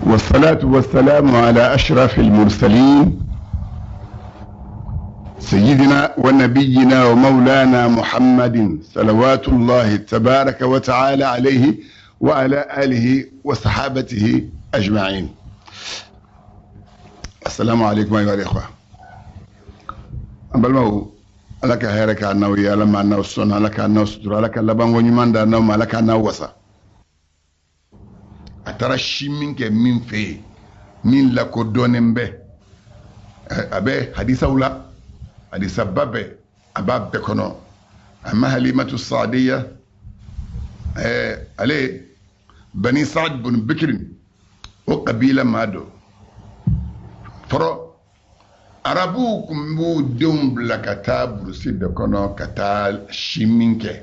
والصلاة والسلام على أشرف المرسلين سيدنا ونبينا ومولانا محمد صلوات الله تبارك وتعالى عليه وعلى آله وصحابته أجمعين. السلام عليكم أيها الإخوة. Balimaw, Ala ka hɛrɛ k'a n'aw ye, Ala ma n'aw sɔnna, Ala k'a n'aw sutura, Ala ka labanko ɲuman da n'aw ma, Ala k'a n'aw wasa. A taara si min kɛ min fɛ yen, min lakodɔnnen bɛ, a bɛ hadisaw la, hadisaba bɛ a b'a bɛɛ kɔnɔ. A ma Halimatu Sadiya, ale Bani Saad bun Bikirin, o kabila maa don. Fɔlɔ Arabuw tun b'u denw bila ka taa burusi de kɔnɔ ka taa si min kɛ.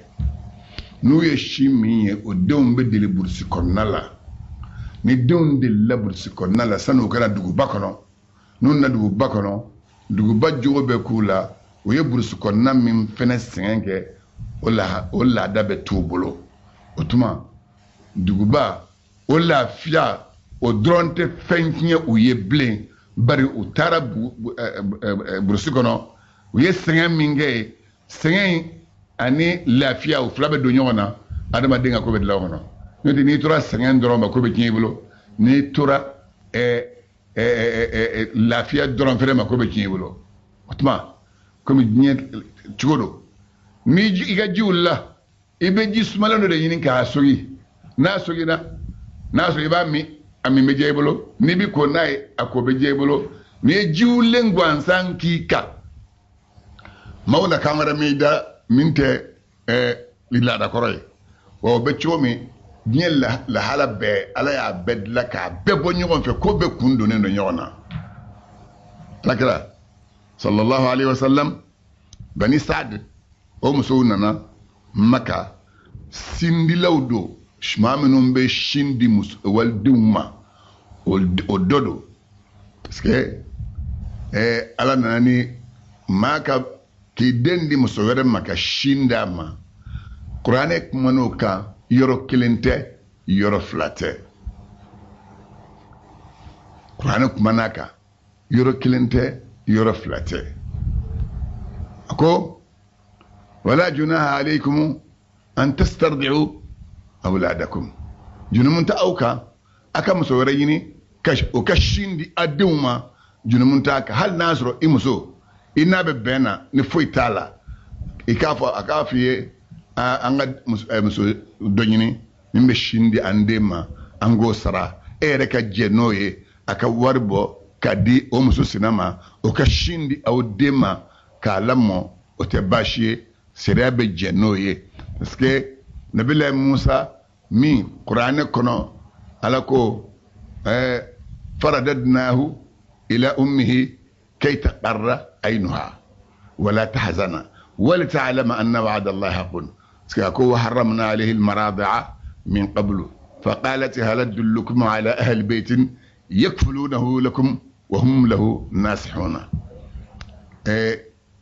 N'u ye si min ye, o denw bɛ deli burusi kɔnɔna la. Ni denw delila burusi kɔnɔna la, sani u ka na duguba kɔnɔ, n'u na duguba kɔnɔ, duguba jogo bɛ k'u la. U ye burusi kɔnɔna min fɛnɛ sɛgɛn kɛ, o laada bɛ t'u bolo. O tuma duguba o lafiya o dɔrɔn tɛ fɛn tiɲɛ u ye bilen, bari u taara burusi kɔnɔ, u ye sɛgɛn min kɛ yen, sɛgɛn ani lafiya u fila bɛ don ɲɔgɔn na. Adamaden ka ko bɛ dilan o kɔnɔ. N'o tɛ, n'i tora sɛgɛn dɔrɔn ma, ko bɛ tiɲɛ i bolo. N'i tora lafiya dɔrɔn fɛnɛ ma, ko bɛ tiɲɛ i bolo. O tuma, komi diɲɛ cogo don, ni i ka ji wulila, i bɛ ji sumalen dɔ de ɲini k'a sogi. N'a sogina, n'a sɔrɔ i b'a min, a min bɛ diya i bolo. N'i bɛ ko n'a ye, a ko bɛ diya i bolo. N'i ye ji wulilen gansan k'i kan, maaw na kan wɛrɛ min da min tɛ laada kɔrɔ ye. Wa o bɛ cogo min, diɲɛ lahala bɛɛ, Ala y'a bɛɛ dilan k'a bɛɛ bɔ ɲɔgɔn fɛ, ko bɛɛ kun donnen don ɲɔgɔn na. Alakira sallallahu alaihi wasallam, Bani Saad o musow nana Maka, sindilaw don, maa minnu bɛ sin di walidenw ma, o dɔ don. Parce que Ala nana ni maa ka k'i den di muso wɛrɛ ma ka sin d'a ma, Kuranɛ kuman'o kan, yɔrɔ kelen tɛ, yɔrɔ fila tɛ. Kuranɛ kuman'a kan, yɔrɔ kelen tɛ, yɔrɔ fila tɛ. A ko wala junaha alaykum an tastardi'u awladakum, junumun tɛ aw kan a ka muso wɛrɛ ɲini o ka sin di a denw ma. Junumun t'a kan, hali n'a sɔrɔ i muso i n'a bɛ bɛn na, ni foyi t'a la, i k'a fɔ a k'a f'i ye: an ka muso dɔ ɲini min bɛ sin di an den ma, an k'o sara. E yɛrɛ ka jɛ n'o ye, a ka wari bɔ k'a di o muso sina ma, o ka sin di aw den ma k'a lamɔ, o tɛ baasi ye, sariya bɛ jɛ n'o ye. Parce que Nabilayi Musa min Kuranɛ kɔnɔ, Ala ko faradadnahu ila ummihi kay taqarra aynuha wala tahzana walita'lama anna wa'da Allahi haqqun. Parce que a ko wa harramna alayhi almaradi'a min qablu faqalat hal adullukum ala ahli baytin yakfulunahu lakum wa hum lahu nasihuna.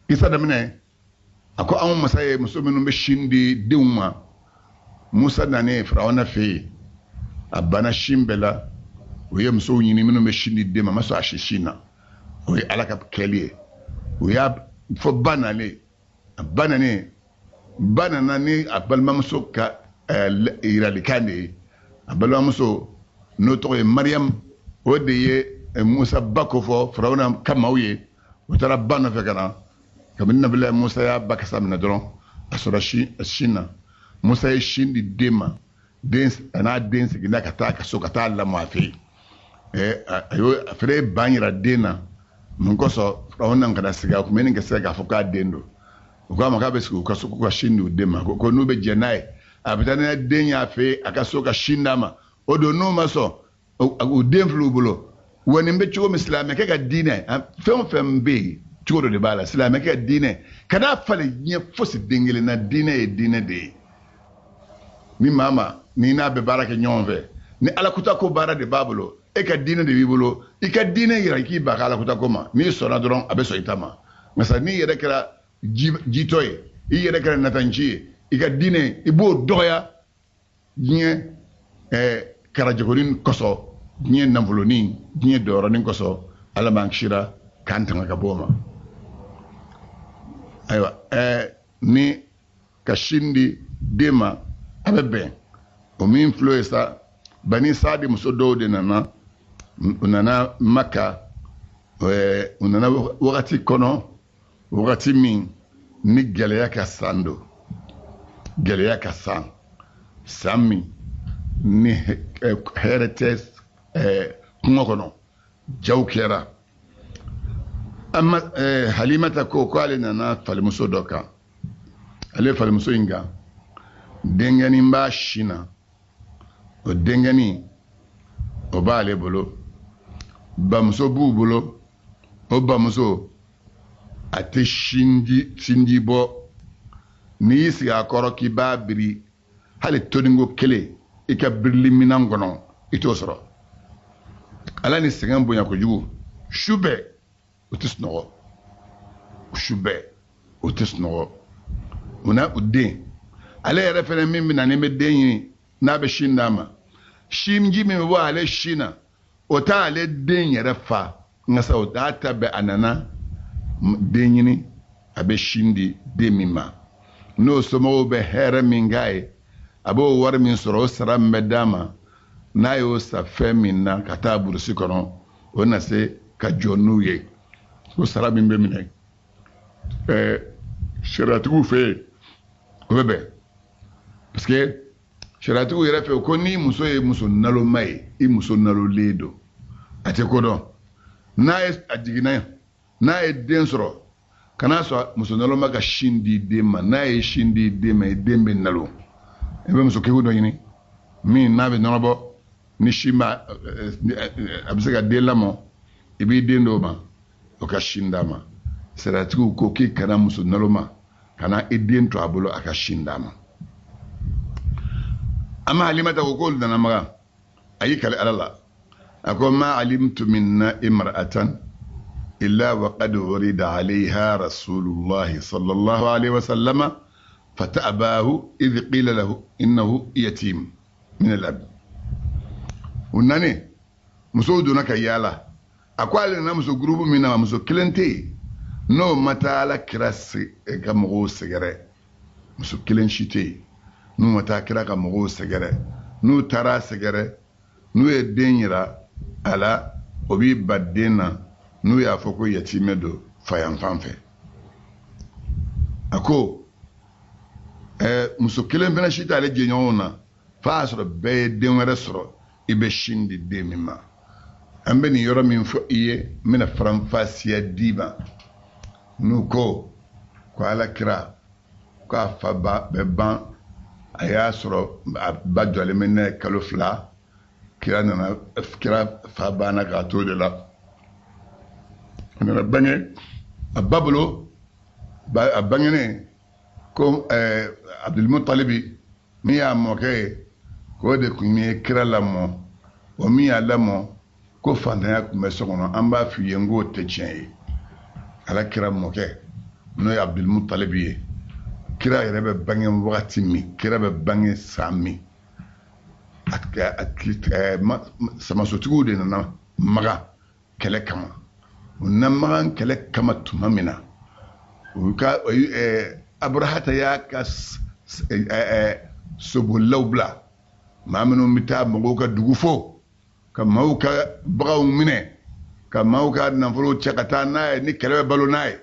Isa daminɛ, a ko anw masa ye muso minnu bɛ sin di denw ma. Musa nanen Firawuna fɛ yen, a banna sin bɛɛ la. O ye musow ɲini minnu bɛ sin di den ma, a ma sɔn a si sin na. O ye Ala ka kɛli ye. O y'a fɔ ba nalen, a ba nanen, ba nana ni a balimamuso ka yiralikan de ye. A balimamuso n'o tɔgɔ ye Mariam, o de ye Musa ba ko fɔ Firawuna ka maaw ye. O taara ba nɔfɛ ka na. Kabini Nabila Musa y'a ba kasa minɛ dɔrɔn, a sɔrɔ sin na. Musa ye sin di den ma. Den a n'a den seginna ka taa ka so ka taa lamɔ a fɛ yen. A y'o a fɛnɛ ye ban yira den na. Mun kosɔn Firawuna kana sigi, a kun bɛ nin kɛ se k'a fɔ k'a den don. O k'a ma k'a bɛ sigi u ka so k'u ka sin di u den ma. Ko n'u bɛ jɛn n'a ye, a bɛ taa n'a den y'a fɛ yen a ka so ka sin d'a ma. O don n'u ma sɔn, u den filɛ u bolo. Wa nin bɛ cogo min, silamɛkɛ ka diinɛ, fɛn o fɛn bɛ yen, cogo dɔ de b'a la. Silamɛkɛ ka diinɛ kan'a falen diɲɛ fosi den kelen na. Diinɛ ye diinɛ de ye. Ni maa ma ni n'a bɛ baara kɛ ɲɔgɔn fɛ, ni Alakuta ko baara de b'a bolo, e ka diinɛ de b'i bolo, i ka diinɛ yira k'i ba ka Alakuta ko ma. N'i sɔnna dɔrɔn, a bɛ sɔn i ta ma. Nka n'i yɛrɛ kɛra jitɔ ye, i yɛrɛ kɛra natanci ye, i ka diinɛ i b'o dɔgɔya diɲɛ karajɛkonin kosɔn. Diɲɛ nafolonin, diɲɛ dɔyɔrɔnin kosɔn, Ala b'an kisira k'an tanga ka bɔ o ma. Ayiwa, ni ka sin di den ma, a bɛ bɛn o min filɛ ye sa. Bani Saadi muso dɔw de nana, u nana Maka, u nana wagati kɔnɔ, wagati min ni gɛlɛya ka san don, gɛlɛya ka san, san min ni hɛrɛ tɛ kungo kɔnɔ, jaw kɛra. Ama Halimata ko k'ale nana falimuso dɔ kan, ale falimuso in kan, denkɛnin b'a sin na, o denkɛnin o b'ale bolo, bamuso b'u bolo, o bamuso a tɛ sinji bɔ. N'i y'i sigi a kɔrɔ k'i b'a biri, hali toninko kelen i ka birili minan kɔnɔ i t'o sɔrɔ. Ala ni sɛgɛn bonya kojugu, su bɛɛ u tɛ sunɔgɔ, su bɛɛ u tɛ sunɔgɔ. U na u den, ale yɛrɛ fɛnɛ min bɛ na ni bɛ den ɲini, n'a bɛ sin d'a ma, sinji min bɛ bɔ ale sin na, o t'ale den yɛrɛ fa. Nka sa o t'a ta bɛɛ, a nana den ɲini, a bɛ sin di den min ma, n'o somɔgɔw bɛ hɛrɛ min k'a ye, a b'o wari min sɔrɔ, o sara min bɛ d'a ma, n'a y'o sa fɛn min na ka taa burusi kɔnɔ, o na se ka jɔ n'u ye. O sara min bɛ minɛ sariyatigiw fɛ yen, o bɛ bɛn, parce que sariyatigiw yɛrɛ fɛ ko n'i muso ye muso naloma ye, i muso nalolen don, a tɛ ko dɔn, n'a ye a jiginna, n'a ye den sɔrɔ, kana sɔn muso naloma ka sin di den ma. N'a ye sin di den ma, i den bɛ nalo. I bɛ muso kegu dɔ ɲini min n'a bɛ nɔnɔ bɔ, ni sin b'a, a bɛ se ka den lamɔ, i b'i den d'o ma, o ka sin d'a ma. Sariyatigiw ko k'i kana muso naloma, kana i den to a bolo a ka sin d'a ma. Ama Halimata ko k'olu nana Maga, a y'i kali Ala la, a ko ma alimtu minna imra'atan illa wa qad urida alayha rasulullahi sallallahu alayhi wa sallama fata'abahu idh qila lahu innahu yatim min al-ab. U nani musow donna ka yaala, a ko ale nana muso gurupu min na, muso kelen tɛ yen n'o ma taa Ala kira ka mɔgɔw sɛgɛrɛ. Muso kelen si tɛ yen n'u ma taa kira ka mɔgɔw sɛgɛrɛ. N'u taara sɛgɛrɛ, n'u ye den yira a la, o b'i ba den na, n'u y'a fɔ ko yatimɛ don fayanfan fɛ. A ko muso kelen fana si t'ale jɛɲɔgɔnw na f'a y'a sɔrɔ bɛɛ ye den wɛrɛ sɔrɔ i bɛ sin di den min ma. An bɛ nin yɔrɔ min fɔ i ye, n bɛna faranfasiya d'i ma. N'u ko ko Ala kira k'a fa ba bɛ ban, a y'a sɔrɔ a ba jɔlen bɛ n'a ye kalo 2, kira nana, kira fa banna k'a to o de la. A nana bange a ba bolo, a bangenen ko Abdulmutalibi min y'a mɔkɛ ye, k'o de tun ye kira lamɔ, o min y'a lamɔ ko fantanya tun bɛ so kɔnɔ. An b'a f'i ye n k'o tɛ tiɲɛ ye. Ala kira mɔkɛ n'o ye Abdulmutalibi ye, kira yɛrɛ bɛ bange wagati min, kira bɛ bange san min, samasotigiw de nana Maga kɛlɛ kama. U nana Maga kɛlɛ kama tuma min na, u ka Aburahata y'a ka sobolilaw bila, maa minnu bɛ taa mɔgɔw ka dugu fo, ka maaw ka baganw minɛ, ka maaw ka nafolo cɛ ka taa n'a ye, ni kɛlɛ bɛ balo n'a ye.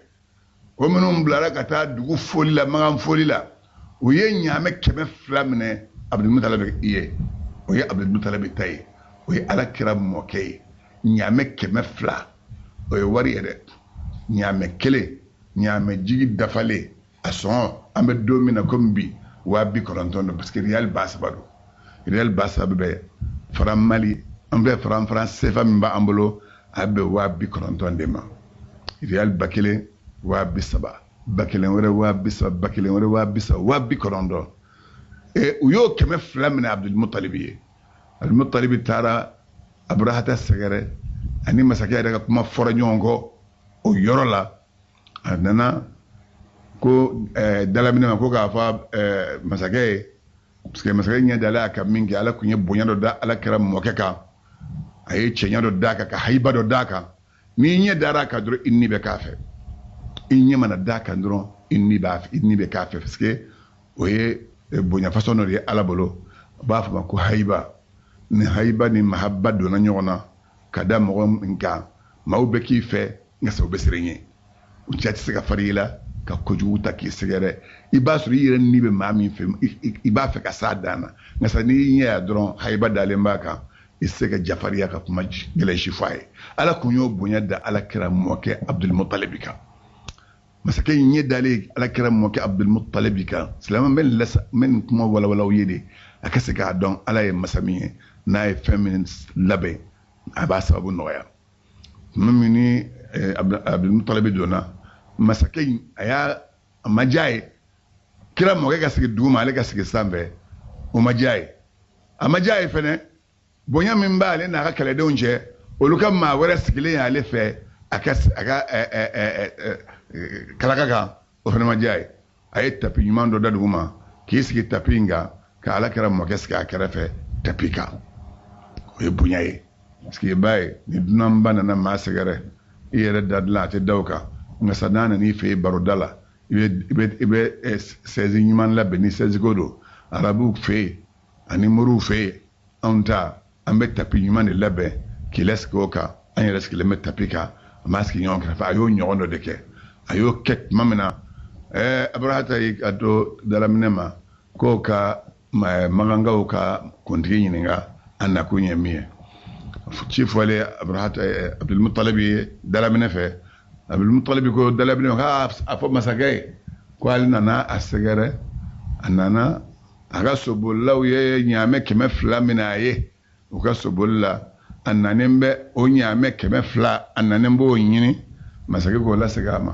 O minnu bilara ka taa dugu foli la, Magan foli la, u ye ɲaamɛ 200 minɛ Abdulmutalibi ye. O ye Abdulmutalibi ta ye, o ye Ala kira mɔkɛ ye. Ɲaamɛ 200, o ye wari ye dɛ. Ɲaamɛ kelen, ɲaamɛ jigi dafalen, a sɔngɔ an bɛ don min na komi bi, 90 000 don, parce que riyal 3000 don. Riyal 3000 bɛ faran Mali, an bɛ faran sefa min b'an bolo, a bɛ 90 000 de ma. Riyal 1000, 30 000, 1000 wɛrɛ 30 000, 1000 wɛrɛ 30 000, 90 000. U y'o 200 minɛ Abdulmutalibi ye. Abdulmutalibi taara Aburahata sɛgɛrɛ, ani masakɛ yɛrɛ ka kuma fɔra ɲɔgɔn kɔ o yɔrɔ la. A nana ko dalaminɛ ma ko k'a fɔ masakɛ ye, parce que masakɛ ɲɛ dalen a ka min kɛ, Ala tun ye bonya dɔ da Ala kira mɔkɛ kan. A ye cɛɲa dɔ d'a kan, ka hayiba dɔ d'a kan. N'i ɲɛ dara a kan dɔrɔn, i ni bɛ k'a fɛ. I ɲɛ mana d'a kan dɔrɔn, i ni b'a fɛ, i ni bɛ k'a fɛ, parce que o ye bonya façon dɔ de ye Ala bolo. U b'a fɔ ma ko hayiba. Ni hayiba ni mahaba donna ɲɔgɔn na ka da mɔgɔ min kan, maaw bɛ k'i fɛ, nka sa u bɛ siran i ɲɛ. U cɛ tɛ se ka farin i la ka kojugu ta k'i sɛgɛrɛ. I b'a sɔrɔ i yɛrɛ ni bɛ maa min fɛ, i b'a fɛ ka s'a dan na, nka sa n'i ɲɛ y'a dɔrɔn, hayiba dalen b'a kan, i tɛ se ka jafariya ka kuma gɛlɛn si fɔ a ye. Ala kun y'o bonya da Ala kira mɔkɛ Abdulmutalibi kan. Masakɛ in ɲɛ dalen Ala kira mɔkɛ Abdulmutalibi kan. Silamɛ bɛ nin lasa, n bɛ nin kuma walawalaw ye de, a ka se k'a dɔn Ala ye masa min ye, n'a ye fɛn min labɛn, a b'a sababu nɔgɔya. Tuma min ni Abdulmutalibi donna, masakɛ in a y'a a ma diya ye kira mɔkɛ ka sigi duguma, ale ka sigi sanfɛ, o ma diya ye. A ma diya ye fɛnɛ, bonya min b'ale n'a ka kɛlɛdenw cɛ, olu ka maa wɛrɛ sigilen y'ale fɛ a ka kalaka kan, o fana ma diya ye. A ye tapi ɲuman dɔ da dugu ma k'i sigi tapi in kan, ka Ala kira mɔkɛ sigi a kɛrɛfɛ tapi kan. O ye bonya ye, parce que i b'a ye ni dunanba nana maa sɛgɛrɛ, i yɛrɛ da dilan a tɛ da o kan, nka sa n'a nana i fɛ yen baroda la, i bɛ sɛzi ɲuman labɛn. Ni sɛzi ko don, arabuw fɛ yen ani moriw fɛ yen, anw ta, an bɛ tapi ɲuman de labɛn k'i lasigi o kan. An yɛrɛ sigilen bɛ tapi kan, an b'a sigi ɲɔgɔn kɛrɛfɛ. A y'o ɲɔgɔn dɔ de kɛ. A y'o kɛ tuma min na, Abarahata y'i ka to dalaminɛ ma k'o ka magankaw ka kuntigi ɲininka a nakun ye min ye. Ci fɔlen Abarahata, Abdulmutalibi ye dalaminɛ fɛ. Abdulmutalibi ko dalaminɛ k'a a fɔ masakɛ ye ko ale nana a sɛgɛrɛ, a nana a ka sobolilaw ye ɲaamɛ 200 minɛ a ye u ka soboli la, a nanen bɛ o ɲaamɛ 200, a nanen b'o ɲini. Masakɛ k'o lasegin a ma.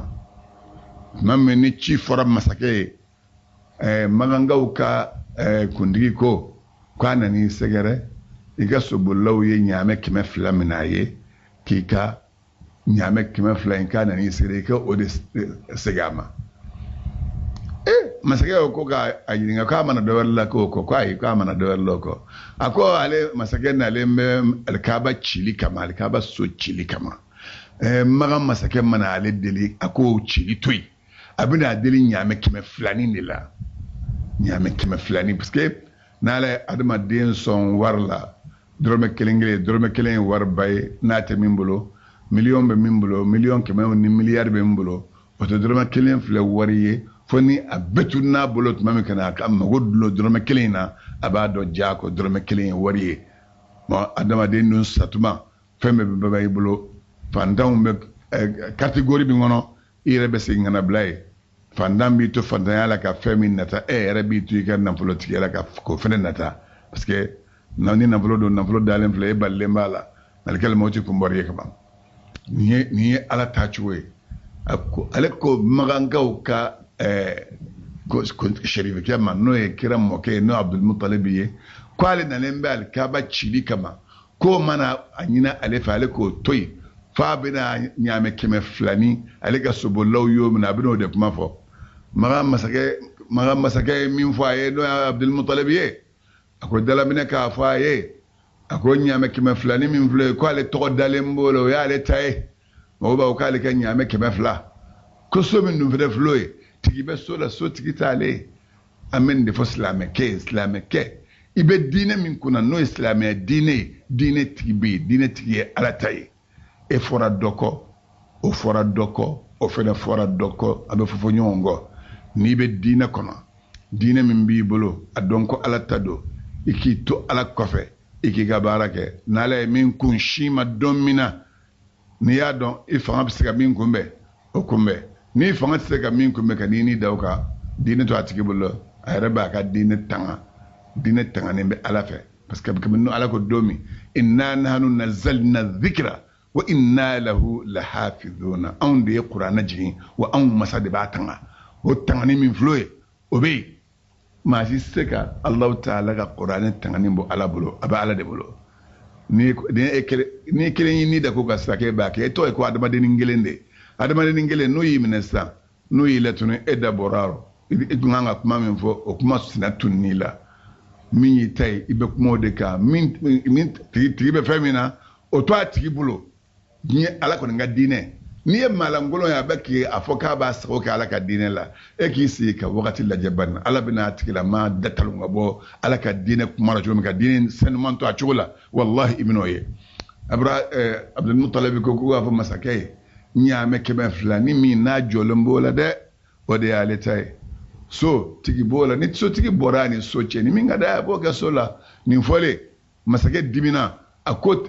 Tuma min ni ci fɔra masakɛ ye, magankaw ka kuntigi ko k'a nan'i sɛgɛrɛ, i ka sobolilaw ye ɲaamɛ 200 minɛ a ye, k'i ka ɲaamɛ 200 in, k'a nan'i sɛgɛrɛ, i ka o de segin a ma. Masakɛ ko k'a ɲininka k'a mana dɔ wɛrɛ la k'o kɔ, ko ayi, k'a mana dɔ wɛrɛ la o kɔ. A ko ale masakɛ nalen bɛ alikaba cili kama, alikaba so cili kama. Magan masakɛ mana ale deli, a k'o cili to yen, a bɛna a deli ɲaamɛ kɛmɛ filanin de la, ɲaamɛ kɛmɛ filanin, parce que n'ala ye adamaden sɔn wari la, dɔrɔmɛ kelen kelen, dɔrɔmɛ kelen ye wariba ye. N'a tɛ min bolo, miliyɔn bɛ min bolo, miliyɔn kɛmɛ ni miliyari bɛ min bolo, o tɛ dɔrɔmɛ kelen filɛ wari ye, fo ni a bɛɛ tununa bolo tuma min ka na a ka mago dulon dɔrɔmɛ kelen in na, a b'a dɔn ja ko dɔrɔmɛ kelen ye wari ye. Bon, adamaden dun satuma, fɛn bɛɛ bɛ i bolo. Fantanw bɛ catégorie min kɔnɔ, i yɛrɛ bɛ segin ka na bila yen. Fantan b'i to fantanya la ka fɛn min nata, e yɛrɛ b'i to i ka nafolotigiya la ka k'o fɛnɛ nata, parce que ni nafolo don, nafolo dalen filɛ, e balilen b'a la, alikɛlɛ mɔgɔ ti kun bɔra i ye kaban. Nin ye Ala taacogo ye. A ko, ale ko magankaw ka sɛrifikɛ ma, n'o ye kira mɔkɛ ye, n'o ye Abdulmutalibi ye, ko ale nalen bɛ alikaba cili kama, k'o mana a ɲini ale fɛ, ale k'o to yen f'a bɛna ɲaamɛ kɛmɛ filani, ale ka sobolilaw y'o minɛ, a bɛna o de kuma fɔ. Magan masakɛ ye min fɔ a ye, n'o ye Abdulmutalibi ye, a ko dalaminɛ k'a fɔ a ye, a ko ɲaamɛ kɛmɛ filani min filɛ, ko ale tɔgɔ dalen b'o la, o y'ale ta ye. Mɔgɔw b'a fɔ k'ale ka ɲaamɛ 200, ko so min dun fɛnɛ filɛ o ye, tigi bɛ so la, so tigi t'ale ye. An bɛ nin de fɔ silamɛkɛ ye. Silamɛkɛ, i bɛ diinɛ min kunna, n'o ye silamɛya diinɛ ye, diinɛ tigi bɛ yen, diinɛ tigi ye Ala ta ye. E fɔra dɔ kɔ, o fɔra dɔ kɔ, o fɛnɛ fɔra dɔ kɔ, a bɛ fɔ fɔ ɲɔgɔn kɔ. N'i bɛ diinɛ kɔnɔ, diinɛ min b'i bolo, a dɔn ko Ala ta don, i k'i to Ala kɔfɛ, i k'i ka baara kɛ. N'Ala ye min kun si ma don min na, n'i y'a dɔn i fanga bɛ se ka min kunbɛn, o kunbɛn. N'i fanga tɛ se ka min kunbɛn, ka n'i ni da o kan, diinɛ to a tigi bolo, a yɛrɛ b'a ka diinɛ tanga. Diinɛ tanganen bɛ Ala fɛ, parce que kabini Ala ko don min, inna nahnu nazzalna dhikra wa inna lahu lahafidhuna, anw de ye kuranɛ jigin wa anw masa de b'a tanga. O tangani min filɛ ye, o bɛ yen, maa si tɛ se ka Alahu taala ka kuranɛ tangani bɔ Ala bolo, a bɛ Ala de bolo. Ni ni kelen y'i ni da ko ka sisan k'e b'a kɛ, e tɔgɔ ye ko adamadennin kelen de ye. Adamadennin kelen, n'o y'i minɛ sisan, n'o y'i latunu, e da bɔra a rɔ. I tun kan ka kuma min fɔ, o kuma sina tununi la. Min y'i ta ye, i bɛ kuma o de kan. Min tigi bɛ fɛn min na, o o to a tigi bolo. Diɲɛ ala kɔni ka diinɛ, n'i ye maalankolon ye, a bɛ k'i a fɔ k'a b'a sago kɛ ala ka diinɛ la, e k'i sigi ka wagati lajɛ bani, ala bɛna a tigilama datalon ka bɔ ala ka diinɛ kuma la cogo min, ka diinɛ senuman to a cogo la, walahi i bɛn'o ye. Abura Abdulmutalibi ko k'u b'a fɔ masakɛ ye, ɲaamɛ 200 ni min n'a jɔlen b'o la dɛ, o de y'ale ta ye. So tigi b'o la, ni sotigi bɔra a ni so cɛ, ni min ka d'a ye a b'o kɛ so la. Nin fɔlen, masakɛ dimina, a ko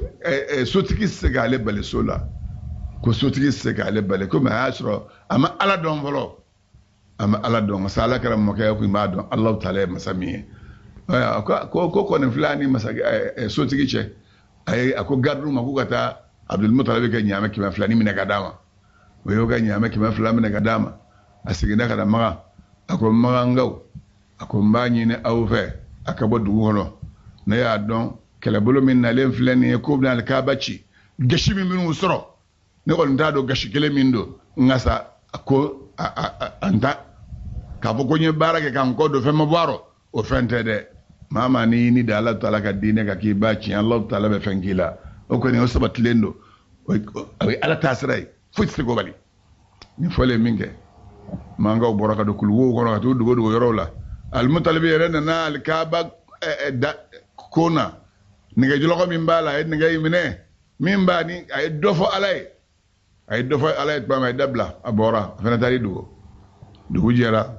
sotigi tɛ se k'ale bali so la, ko sotigi tɛ se k'ale bali, komi a y'a sɔrɔ a ma ala dɔn fɔlɔ, a ma ala dɔn, nka ala kɛra mɔkɛ ye, ko n b'a dɔn Alahu taala ye masa min ye. A ko ko kɔni filɛ a ni masakɛ sotigi cɛ. A ye a ko garidiw ma k'u ka taa Abdulmutalibi kɛ ɲaamɛ 200 ni minɛ ka d'a ma. O y'o ka ɲaamɛ 200 minɛ ka d'a ma. A seginna ka na Makan, a ko Makankaw, a ko n b'a ɲini aw fɛ a ka bɔ dugu kɔnɔ, ne y'a dɔn kɛlɛbolo min nalen filɛ nin ye k'o bɛna alikaba ci, gasi min bɛn'u sɔrɔ, ne kɔni t'a dɔn gasi kelen min don, nka sa a ko an ta k'a fɔ ko n ye baara kɛ ka n kɔ don fɛn ma bɔ a rɔ, o fɛn tɛ dɛ. Maa maa n'i ni da Alahu taala ka diinɛ kan k'i b'a tiɲɛ, Alahu taala bɛ fɛn k'i la, o kɔni o sabatilen don, o ye ala taasira ye, foyi tɛ se k'o bali. Nin fɔlen min kɛ, mankaw bɔra ka don kuluwow kɔnɔ ka t'u dogo dogo yɔrɔw la. Alimutalibi yɛrɛ nana alikaba da kon na, nɛgɛjɔlɔkɔ min b'a la, a ye nɛgɛ in minɛ, min b'a ni a ye dɔ fɔ ala ye, a ye dɔ fɔ ala ye tuma min, a ye dabila, a bɔra, a fana taar'i dogo. Dugu jɛra,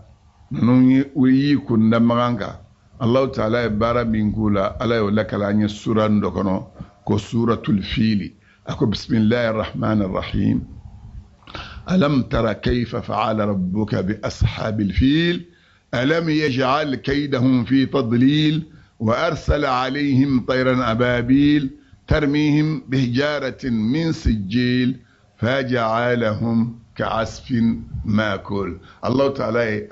ninnu y'i kun da Makan kan. Alahu taala ye baara min k'u la, ala y'o lakale an ye sura dɔ kɔnɔ ko suratul fili. A ko bisimilahi rahmani rahim, alam tara kayfa fa'ala rabbuka bi ashabil fil, alam yaj'al kaydahum fi tadlil, wa arsala alayhim tayran ababil tarmihim bihijaratin min sijil faja'alahum ka'asfin ma'kul. Allahu taala ye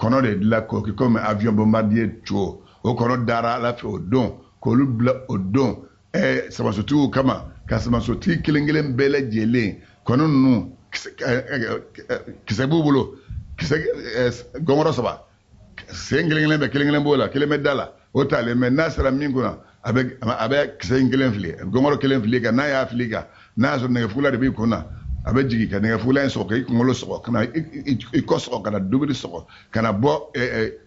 kɔnɔ de dilan k'o kɛ komi avion bombardier cogo, o kɔnɔ dara ala fɛ o don, k'olu bila o don samasotigiw kama, ka samasotigi kelen kelen bɛɛ lajɛlen kɔnɔ ninnu kisɛ b'u bolo, kisɛ gɔngɔrɔ 3, sen kelen kelen bɛ, kelen kelen b'o la, kelen bɛ da la, o talen mɛ n'a sera min kunna, a bɛ kisɛ in kelen fili, a bɛ gɔngɔrɔ kelen fili kan, n'a y'a fili kan, n'a y'a sɔrɔ nɛgɛfugula de b'i kun na, a bɛ jigin ka nɛgɛfugula in sɔgɔ, ka i kunkolo sɔgɔ, ka na i kɔ sɔgɔ, ka na dumuni sɔgɔ, ka na bɔ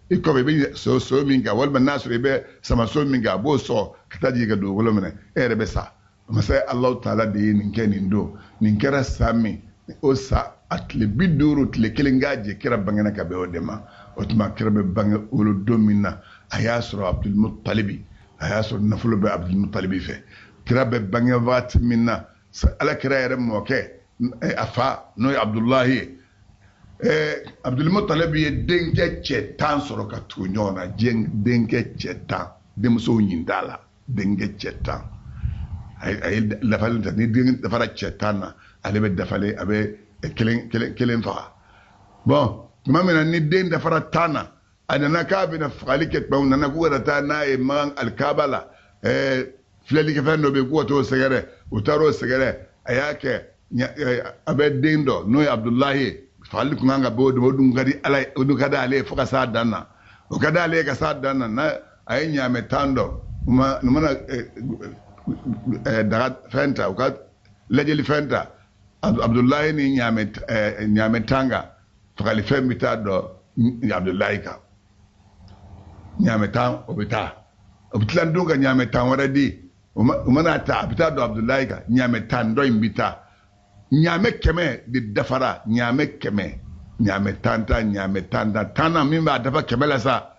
i kɔfɛ, i bɛ so min kan, walima n'a sɔrɔ i bɛ samaso min kan, a b'o sɔgɔ ka taa jigin ka dugukolo minɛ, e yɛrɛ bɛ sa. Masa Alahu taala de ye nin kɛ nin don, nin kɛra san min, o sa a tile 50 tile kelen k'a jɛ, kira bangena ka bɛn o de ma. O tuma kira bɛ bange wolo don min na, a y'a sɔrɔ Abdulmutalibi, a y'a sɔrɔ nafolo bɛ Abdulmutalibi fɛ. Kira bɛ bange waati min na, ala kira yɛrɛ mɔkɛ, a fa n'o ye Abdulahi ye, Abdulmutalibi ye denkɛ cɛ 10 sɔrɔ ka tugu ɲɔgɔn na, denkɛ cɛ 10, denmusow ɲin t'a la, denkɛ cɛ 10. A ye dafalen ta, ni den dafara cɛ 10 na, ale bɛ dafalen, a bɛ kelen kelen faga. Bon, tuma min na ni den dafara 10 na, a nana k'a bɛna fagali kɛ tuma min na, nana k'u ka taa n'a ye Makan alikaba la, filɛlikɛfɛn dɔ bɛ yen k'u ka t'o sɛgɛrɛ, u taara o sɛgɛrɛ, a y'a kɛ a bɛ den dɔ n'o ye Abdulahi ye, fagali kun kan ka bɔ o don, o dun ka di ala ye, o dun ka di ale ye fo ka s'a dan na, o ka di ale ye ka s'a dan na, n'a a ye ɲaamɛ 10 dɔ, u mana daga fɛn ta, u ka lajɛli fɛn ta, Abdulahi ni ɲaamɛ 10 kan, fagali fɛn bɛ taa dɔ Abdulahi kan, ɲaamɛ 10 o bɛ taa, o bɛ tila don ka ɲaamɛ 10 wɛrɛ di, o mana ta, a bɛ taa dɔn Abdulahi kan, ɲaamɛ 10 dɔ in bɛ taa, ɲaamɛ 100 de dafara, ɲaamɛ 100, ɲaamɛ 10 ta, ɲaamɛ 10 ta, 10 na min b'a dafa 100 la sa,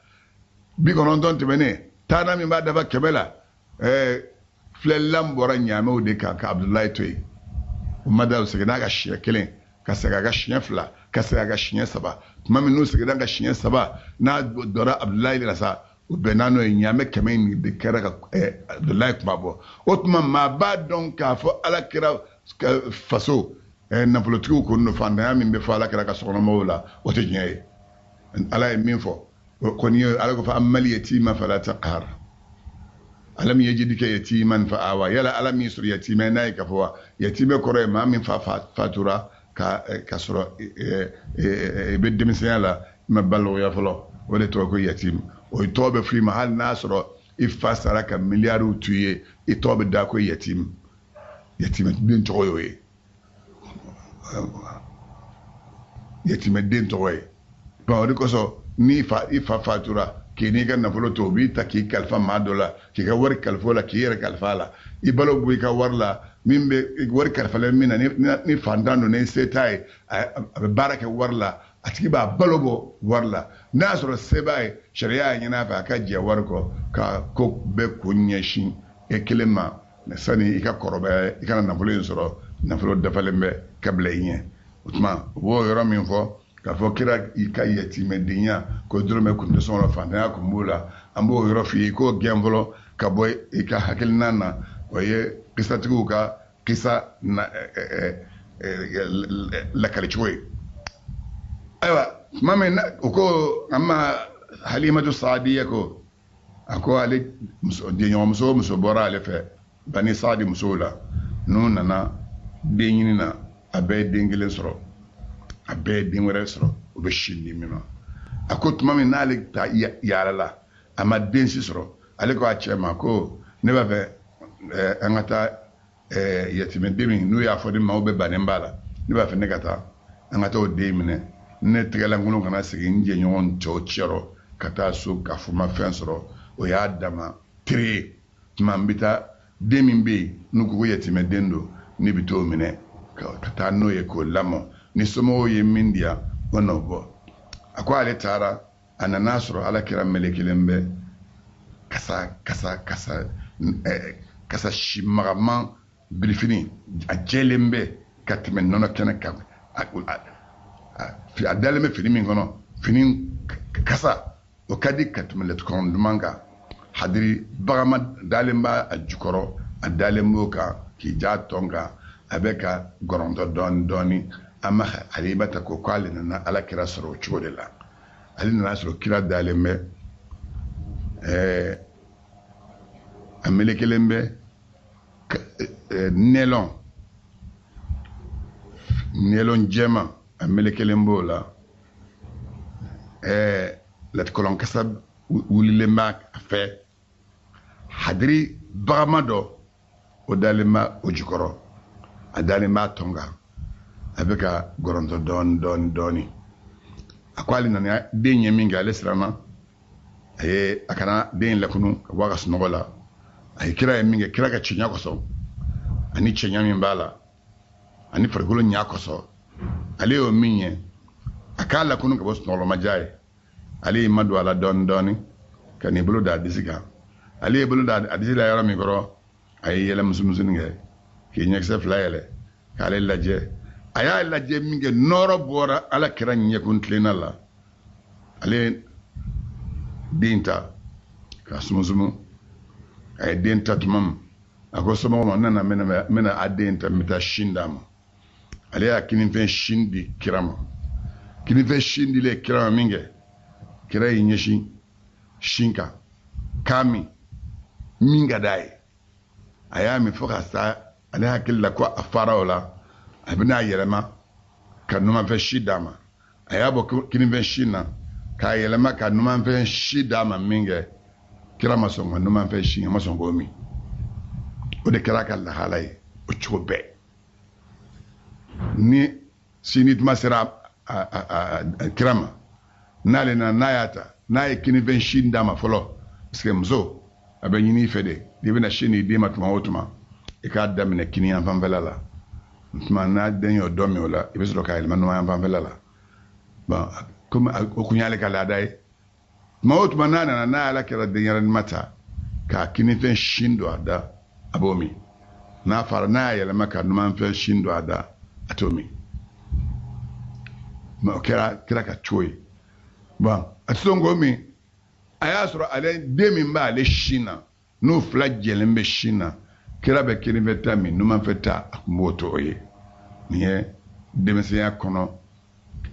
90 tɛmɛnen, 10 na min b'a dafa 100 la, filɛlilan bɔra ɲaamɛw de kan ka Abdulahi to yen. O ma da, o seginna ka siɲɛ 1, ka segin a ka siɲɛ 2, ka segin a ka siɲɛ 3. Tuma min n'u seginna ka siɲɛ 3, n'a dɔra Abdulahi la sa, o bɛnna n'o ye, ɲaamɛ 100 in de kɛra ka Abdulahi kuma bɔ. O tuma maa b'a dɔn k'a fɔ ala kira faso nafolotigiw ko don, fantanya min bɛ fɔ ala kira ka sokɔnɔmɔgɔw la, o tɛ tiɲɛ ye. Ala ye min fɔ, o kɔni ye ala ko fɔ amali yatima fala taqhar, alam yajidika yatiman fa awa, yala ala min sɔrɔ yatimɛ n'a ye k'a fɔ wa, yatimɛ kɔrɔ ye maa min fa fatura ka sɔrɔ i bɛ denmisɛnya la, i ma baloya fɔlɔ, o de tɔgɔ ko yatim. O tɔgɔ bɛ f'i ma hali n'a sɔrɔ i fa sara ka miliyariw t'u ye, i tɔgɔ bɛ da ko yatim. Yatimɛden tɔgɔ y'o ye, yatimɛden tɔgɔ ye. Bon, o de kosɔn n'i fa i fa fatura k'i n'i ka nafolo to, u b'i ta k'i kalifa maa dɔ la, k'i ka wari kalifa o la, k'i yɛrɛ kalifa a la. I balo bɔ i ka wari la, min bɛ wari kalifalen min na, ni fantan don, ni se t'a ye, a bɛ baara kɛ wari la, a tigi b'a balo bɔ wari la. N'a y'a sɔrɔ se b'a ye, sariya y'a ɲini a fɛ a ka jɛ wari kɔ, ka ko bɛɛ kun ɲɛsin e kelen ma, sani i ka kɔrɔbaya i kana nafolo in sɔrɔ, nafolo dafalen bɛ ka bila i ɲɛ. O tuma u b'o yɔrɔ min fɔ k'a fɔ kira i ka yatimɛdenya ko dɔrɔmɛ kun tɛ sɔn, fantanya kun b'o la, an b'o yɔrɔ f'i ye k'o gɛn fɔlɔ ka bɔ i ka hakilina na. O ye kisatigiw ka kisa na lakalicogo ye. Ayiwa, tuma min o ko an ma Halimatu Saadiya ko, a ko ale denɲɔgɔnmuso o muso bɔra ale fɛ Bani Saadi musow la, n'u nana den ɲini na, a bɛɛ ye den kelen sɔrɔ, a bɛɛ ye den wɛrɛ sɔrɔ, o bɛ sin di min ma. A ko tuma min n'ale ta yaala la, a ma den si sɔrɔ, ale ko a cɛ ma ko ne b'a fɛ an ka taa yatimɛden min n'u y'a fɔ ni maaw bɛɛ bannen b'a la, ne b'a fɛ ne ka taa an ka taa o den minɛ, ne tɛgɛlankolon kana sigi n jɛɲɔgɔn cɛw cɛrɔ ka taa so k'a fɔ n ma fɛn sɔrɔ, o y'a dama tere ye. Tuma n bɛ taa den min bɛ yen n'u ko ko yatimɛden don, ne bɛ t'o minɛ ka taa n'o ye k'o lamɔ, ni somɔgɔw ye min di yan o n'o bɔ. A ko ale taara, a nana sɔrɔ ala kira melekelen bɛ kasa kasa kasa kasa si magaman birifini, a jɛlen bɛ ka tɛmɛ nɔnɔ kɛnɛ kan, a dalen bɛ fini min kɔnɔ, fini kasa o ka di ka tɛmɛ latikɔrɔn duman kan. Hadiri bagama dalen b'a a jukɔrɔ, a dalen b'o kan k'i ja tɔn kan, a bɛ ka gɔrɔntɔ dɔɔni dɔɔni. An ma Halimata ko k'ale nana ala kira sɔrɔ o cogo de la. Ale nana sɔrɔ kira dalen bɛ, a melekelen bɛ nɛlɔn nɛlɔn jɛman, a melekelen b'o la, latikɔlɔn kasa wulilen b'a fɛ, hadiri bagama dɔ o dalen b'a o jukɔrɔ, a dalen b'a tɔn kan, a bɛ ka gɔrɔntɔ dɔɔni dɔɔni dɔɔni. A ko ale nana den ye min kɛ, ale siranna, a ye a kana den lakunu ka bɔ a ka sunɔgɔ la. A ye kira ye min kɛ, kira ka cɛɲa kosɔn ani cɛɲa min b'a la ani farikolo ɲa kosɔn, ale y'o min ye, a k'a lakunu ka bɔ sunɔgɔlɔmaja ye. Ale y'i madon a la dɔɔni dɔɔni ka n'i bolo da a disi kan. Ale ye bolo da a disi la yɔrɔ min kɔrɔ, a ye yɛlɛ musomusonin kɛ k'i ɲɛkisɛ fila yɛlɛ k'ale lajɛ. A y'a lajɛ min kɛ, nɔɔrɔ bɔra ala kira ɲɛkun tilenna la. Ale ye den ta k'a sumusumu. A ye den ta tuma min, a ko somɔgɔw ma, n nana n bɛna a den ta, n bɛ taa sin d'a ma. Ale y'a kininfɛn sin di kira ma. Kininfɛn sin dilen kira ma min kɛ, kira y'i ɲɛsin sin kan k'a min, min ka d'a ye. A y'a min fo ka sa, ale hakili la ko a fara o la, a bɛna a yɛlɛma ka numanfɛn si d'a ma. A y'a bɔ kininfɛn sin na k'a yɛlɛma ka numanfɛn si d'a ma min kɛ, kira ma sɔn ka numanfɛn sin, a ma sɔn k'o min. O de kɛra a ka lahala ye o cogo bɛɛ. Ni sini tuma sera a kira ma, n'ale nana n'a y'a ta, n'a ye kininfɛn sin d'a ma fɔlɔ, parce que muso a bɛ ɲini i fɛ de, n'i bɛna sin di den ma tuma o tuma, i k'a daminɛ kini yan fanfɛla la. Tuma n'a den y'o dɔ min o la, i bɛ sɔrɔ k'a yɛlɛma numan yan fanfɛla la. Bon, komi o kun y'ale ka laada ye, tuma o tuma n'a nana, n'a ala kɛra denyɛrɛnin ma ta k'a kininfɛn sin don a da, a b'o min. N'a fara, n'a y'a yɛlɛma ka numanfɛn sin don a da, a t'o min. O kɛra kira ka cogo ye. Bon, a tɛ sɔn k'o min. A y'a sɔrɔ ale den min b'ale sin na, n'o fila jɛlen bɛ sin na, kira bɛ kininfɛ ta min, numanfɛ ta, a tun b'o to o ye. Nin ye denmisɛnya kɔnɔ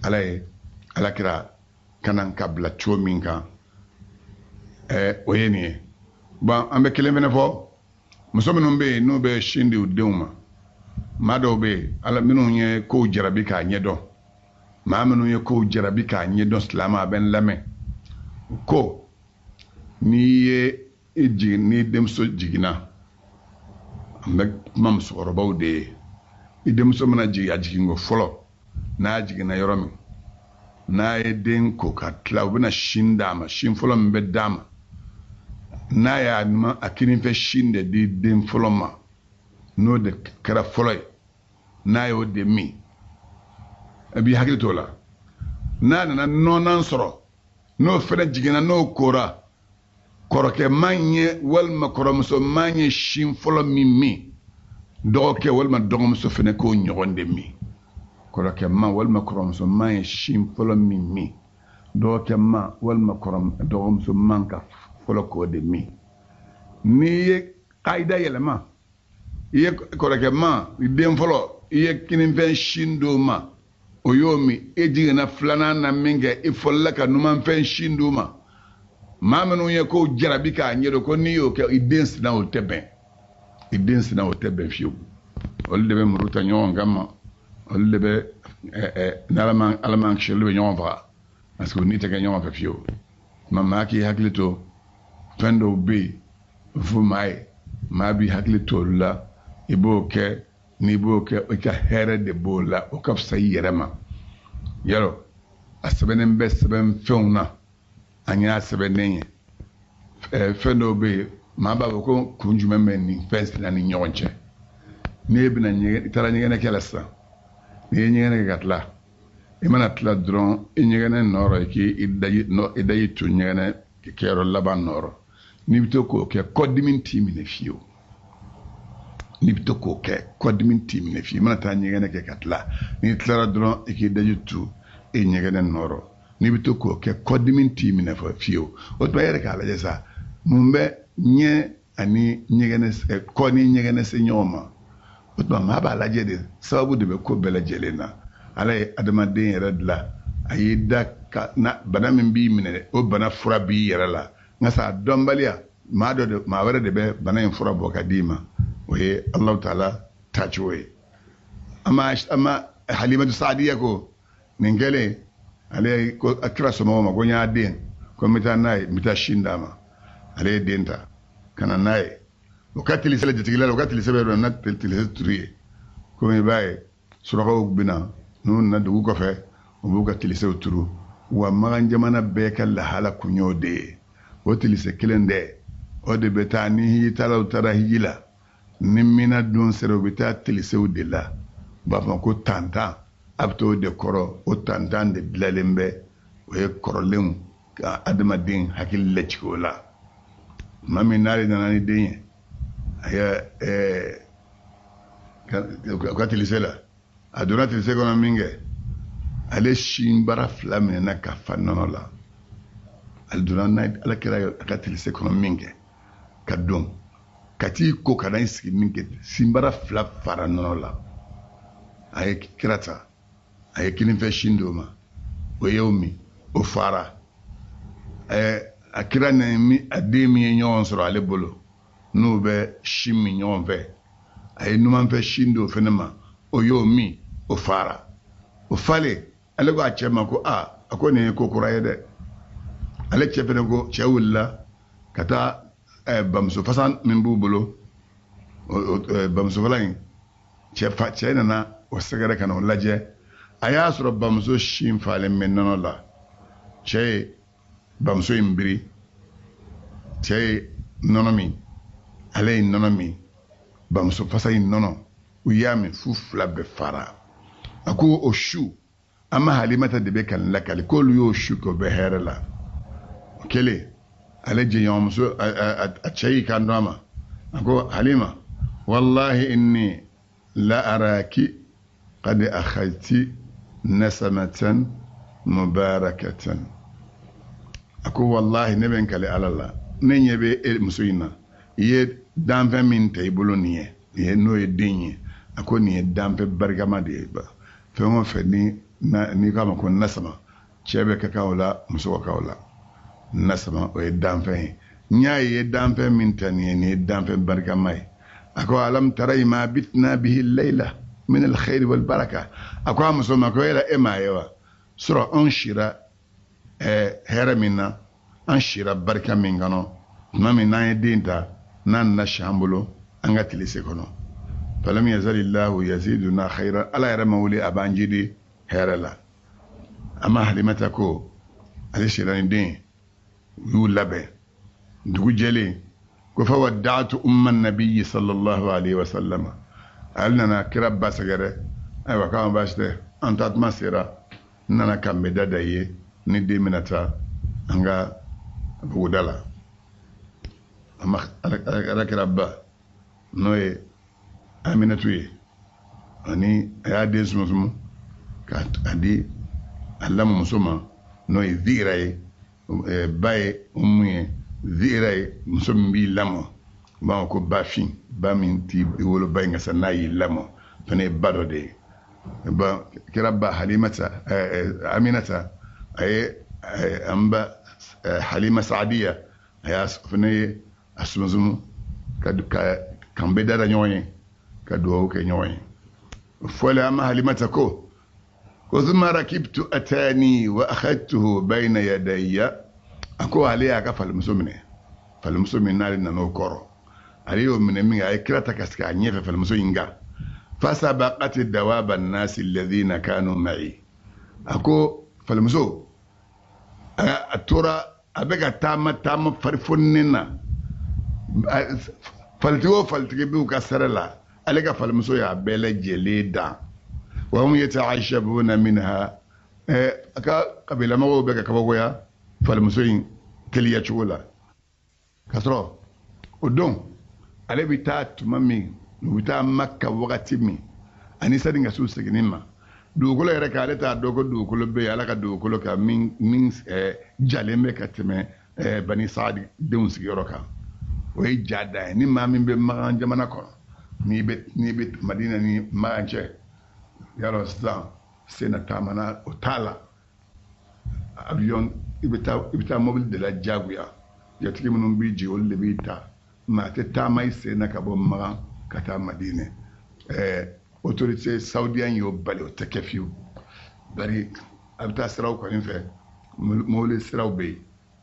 ala ye ala kira kana ka bila cogo min kan, o ye nin ye. Bon, an bɛ kelen fɛnɛ fɔ, muso minnu bɛ yen n'u bɛ sin di u denw ma, maa dɔw bɛ yen ala minnu ye kow jarabi k'a ɲɛdɔn, maa minnu ye kow jarabi k'a ɲɛdɔn, silamɛ a bɛ n lamɛn, ko n'i ye i jigin, n'i denmuso jiginna, An bɛ kuma musokɔrɔbaw de ye. I denmuso mana jigin, a jiginko fɔlɔ, n'a jiginna yɔrɔ min, n'a ye den ko ka tila, u bɛna sin d'a ma. Sin fɔlɔ min bɛ d'a ma, n'a y'a ma a kininfɛ sin de di den fɔlɔ ma, n'o de kɛra fɔlɔ ye, n'a y'o de min, i b'i hakili t'o la. N'a nana nɔnan sɔrɔ, n'o fɛnɛ jiginna, n'o kora, kɔrɔkɛ man ye walima kɔrɔmuso man ye sin fɔlɔ min min, dɔgɔkɛ walima dɔgɔmuso fɛnɛ k'o ɲɔgɔn de min. Kɔrɔkɛ man walima kɔrɔmuso man ye sin fɔlɔ min min, dɔgɔkɛ man walima dɔgɔmuso man ka fɔlɔ k'o de min. N'i ye kayida yɛlɛma, i ye kɔrɔkɛ man den fɔlɔ, i ye kininfɛn sin d'o ma, o y'o min, e jiginna filanan na min kɛ, i fɔlɔla ka numanfɛn sin d'o ma. Maa minnu ye ko jarabi k'a ɲɛdɔn ko n'i y'o kɛ, i den sina o tɛ bɛn, i den sina o tɛ bɛn fiyewu. Olu de bɛ muru ta ɲɔgɔn kama, olu de bɛ n'Ala m'an kisi, olu de bɛ ɲɔgɔn faga, parce que u ni tɛ kɛ ɲɔgɔn fɛ fiyewu. Tuma maa k'i hakili to fɛn dɔw bɛ yen fo maa ye, maa b'i hakili to olu la, i b'o kɛ, n'i b'o kɛ, i ka hɛrɛ de b'o la, o ka fisa i yɛrɛ ma. Yɔrɔ a sɛbɛnnen bɛ sɛbɛn fɛnw na, an y'a sɛbɛnnen ye. Fɛn dɔw bɛ yen, maa b'a fɔ ko kun jumɛn bɛ nin fɛn sina ni ɲɔgɔn cɛ. N'e bɛna ɲɛgɛn, i taara ɲɛgɛnɛ kɛ la sisan, n'i ye ɲɛgɛnɛ kɛ ka tila, i mana tila dɔrɔn, i ɲɛgɛnɛ nɔrɔ, i k'i daji nɔ, i daji tu ɲɛgɛnɛ kɛyɔrɔ laban nɔrɔ. N'i bɛ to k'o kɛ, kɔdimi t'i minɛ fiyewu. N'i bɛ to k'o kɛ, kɔdimi t'i minɛ fiyewu. I mana taa ɲɛgɛnɛ kɛ ka tila, n'i tilara dɔrɔn, i k'i daji tu i ɲɛgɛnɛ nɔrɔ. N'i bɛ to k'o kɛ, kɔdimi t'i minɛ fɔ fiyewu. O tuma e yɛrɛ k'a lajɛ sa, mun bɛ ɲɛ ani ɲɛgɛnɛ, kɔ ni ɲɛgɛnɛ se ɲɔgɔn ma? O tuma maa b'a lajɛ de, sababu de bɛ ko bɛɛ lajɛlen na. Ala ye adamaden yɛrɛ dilan, a y'i da ka na bana min b'i minɛ, o bana fura b'i yɛrɛ la. Nka sa dɔnbaliya, maa dɔ de, maa wɛrɛ de bɛ bana in fura bɔ ka d'i ma, o ye Alahu taala taacogo ye. Ama Halimatu Saadiya ko nin kɛlen, ale ko a kira somɔgɔw ma ko n y'a den, ko n bɛ taa n'a ye, n bɛ taa sin d'a ma. Ale ye den ta ka na n'a ye. O ka tilise la jatigila la, o ka tilise bɛ yɔrɔ min na, tilise turu ye. Komi i b'a ye surakaw bɛ na, n'u nana dugu kɔfɛ, u b'u ka tilisew turu. Wa Makan jamana bɛɛ ka lahala kun y'o de ye. O tilise kelen dɛ, o de bɛ taa ni hijitalaw taara hiji la, ni mina don sera, u bɛ taa tilisew de la. U b'a fɔ ko tantan, a bɛ t'o de kɔrɔ. O tantan de dilanlen bɛ, o ye kɔrɔlenw ka adamaden hakili lajigin o la. Tuma min n'ale nana ni den ye, a ye u ka tilise la, a donna tilise kɔnɔ min kɛ, ale sinbara fila minɛna ka fa nɔnɔ la. Ale donna n'a Ala kira a ka tilise kɔnɔ min kɛ, ka don ka t'i ko ka na i sigi min kɛ, sinbara fila fara nɔnɔ la. A ye kira ta, a ye kininfɛ sin d'o ma, o y'o min, o fara. A kira ni a den min ye ɲɔgɔn sɔrɔ ale bolo, n'u bɛ sin min ɲɔgɔn fɛ, a ye numanfɛ sin d'o fɛnɛ ma, o y'o min, o fara. O falen, ale ko a cɛ ma ko aa, a ko nin ye ko kura ye dɛ. Ale cɛ fɛnɛ ko, cɛ wulila ka taa bamuso fasa min b'u bolo, bamuso fɔlɔ in, cɛ nana o sɛgɛrɛ ka na o lajɛ. A y'a sɔrɔ bamuso sin falen bɛ nɔnɔ la. Cɛ ye bamuso in biri, cɛ ye nɔnɔ min, ale ye nɔnɔ min, bamuso fasa in nɔnɔ, u y'a min fu fila bɛɛ fara. A ko o su, an ma Halimata de bɛ ka nin lakali, k'olu y'o su kɛ, o bɛ hɛrɛ la. O kɛlen, ale jɛɲɔgɔnmuso, a cɛ y'i kanto a ma, a ko Halima, wallahi inni la araki qad akhadti nasamatan mubarakatan. A ko wallahi ne bɛ n kali Ala la, ne ɲɛ bɛ e muso in na, i ye danfɛn min ta i bolo nin ye, nin ye n'o ye den ye. A ko nin ye danfɛn barikama de ye. Fɛn o fɛn n'i k'a ma ko nasama, cɛ bɛ ka kan o la, muso ka kan o la. Nasama o ye danfɛn ye. N y'a ye danfɛn min ta nin ye, nin ye danfɛn barikama ye. A ko alam tara ma bitna bihi layla min alkhairi wal baraka. A ko a muso ma ko yala e m'a ye wa, sɔrɔ anw sira hɛrɛ min na, an sira barika min kɔnɔ, tuma min n'an ye den ta, n'a nana si an bolo, An ka tile se kɔnɔ, falam yazalillahu yaziduna khayran, Ala yɛrɛ ma wuli a b'an jidi hɛrɛ la. An ma Halimata ko ale sira ni den ye, u y'u labɛn. Dugu jɛlen ko fa wadda'tu umma nabiyyi sallallahu alaihi wa sallam, ale nana kira ba sɛgɛrɛ. Ayiwa, k'a ma baasi tɛ, an taa tuma sera, n nana k'an bɛ da da i ye ni den bɛna taa an ka buguda la. An ma Ala kira ba, n'o ye Aminatu ye, ani a y'a den sumusumu k'a di a lamɔmuso ma, n'o ye Zira ye. Ba ye mun ye? Zira ye muso min b'i lamɔ, u b'a fɔ ko bafin, ba min t'i wolo ba in ka sa n'a y'i lamɔ, fana ye ba dɔ de ye. Ba kira ba Halimata, Aminata, a ye an ba Halima Saadiya, a y'a fana ye a sumusumu ka kan bɛɛ dada ɲɔgɔn ye, ka dugawu kɛ ɲɔgɔn ye. Fɔlen, an ma Halimata ko ko thumma rakibtu atani wa akhadtuhu bayna yadayya. A ko ale y'a ka falimuso minɛ, falimuso min n'ale nana o kɔrɔ, ale y'o minɛ min kɛ, a ye kira ta ka sigi a ɲɛfɛ falimuso in kan. Fasabaqati dawaba nnasi alladhina kanu ma'i. A ko falimuso a tora a bɛ ka taama taama farifoninen na, falitigi o falitigi b'u ka sɛrɛ la, ale ka falimuso y'a bɛɛ lajɛlen dan. Wa hum yata'ajabuna minha, a ka kabilamɔgɔw bɛ ka kabakoya falimuso in teliya cogo la. K'a sɔrɔ o don ale bɛ taa tuma min, u bɛ taa Maka wagati min, ani sani ka s'u seginni ma dugukolo yɛrɛ kan, ale t'a dɔn ko dugukolo bɛ yen, Ala ka dugukolo kan min jalen bɛ ka tɛmɛ Bani Saadi denw sigiyɔrɔ kan. O ye ja dan ye. Ni maa min bɛ Makan jamana kɔnɔ, n'i bɛ Madina ni Makan cɛ, yarɔ sisan sen na taama na o t'a la, avion, i bɛ taa mobili de la diyagoya. Jatigi minnu b'i jigin, olu de b'i ta. Maa tɛ taama i sen na ka bɔ Makan ka taa Madina. Autorité saoudien y'o bali, o tɛ kɛ fiyewu. Bari a bɛ taa siraw kɔni fɛ, mobili siraw bɛ yen,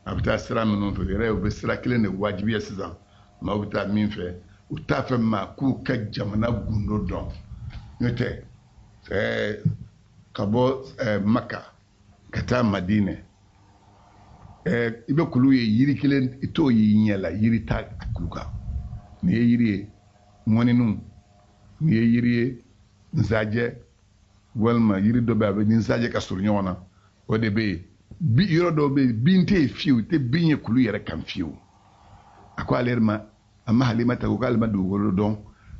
a bɛ taa sira minnu fɛ yɛrɛ, u bɛ sira kelen de wajibiya sisan maaw bɛ taa min fɛ. U t'a fɛ maa k'u ka jamana gundo dɔn. N'o tɛ, ka bɔ Maka ka taa Madinɛ, i bɛ kulu ye, yiri kelen i t'o y'i ɲɛ la, yiri t'a kulu kan. N'i ye yiri ye ŋɔniniw, n'i ye yiri ye nsajɛ, walima yiri dɔ bɛ yen, a bɛ ni nsajɛ ka surun ɲɔgɔn na, o de bɛ yen. Bi yɔrɔ dɔw bɛ yen, bin tɛ yen fiyewu, i tɛ bin ye kulu yɛrɛ kan fiyewu. A ko ale ma, a ma Halimata ko k'ale ma dugukolo dɔn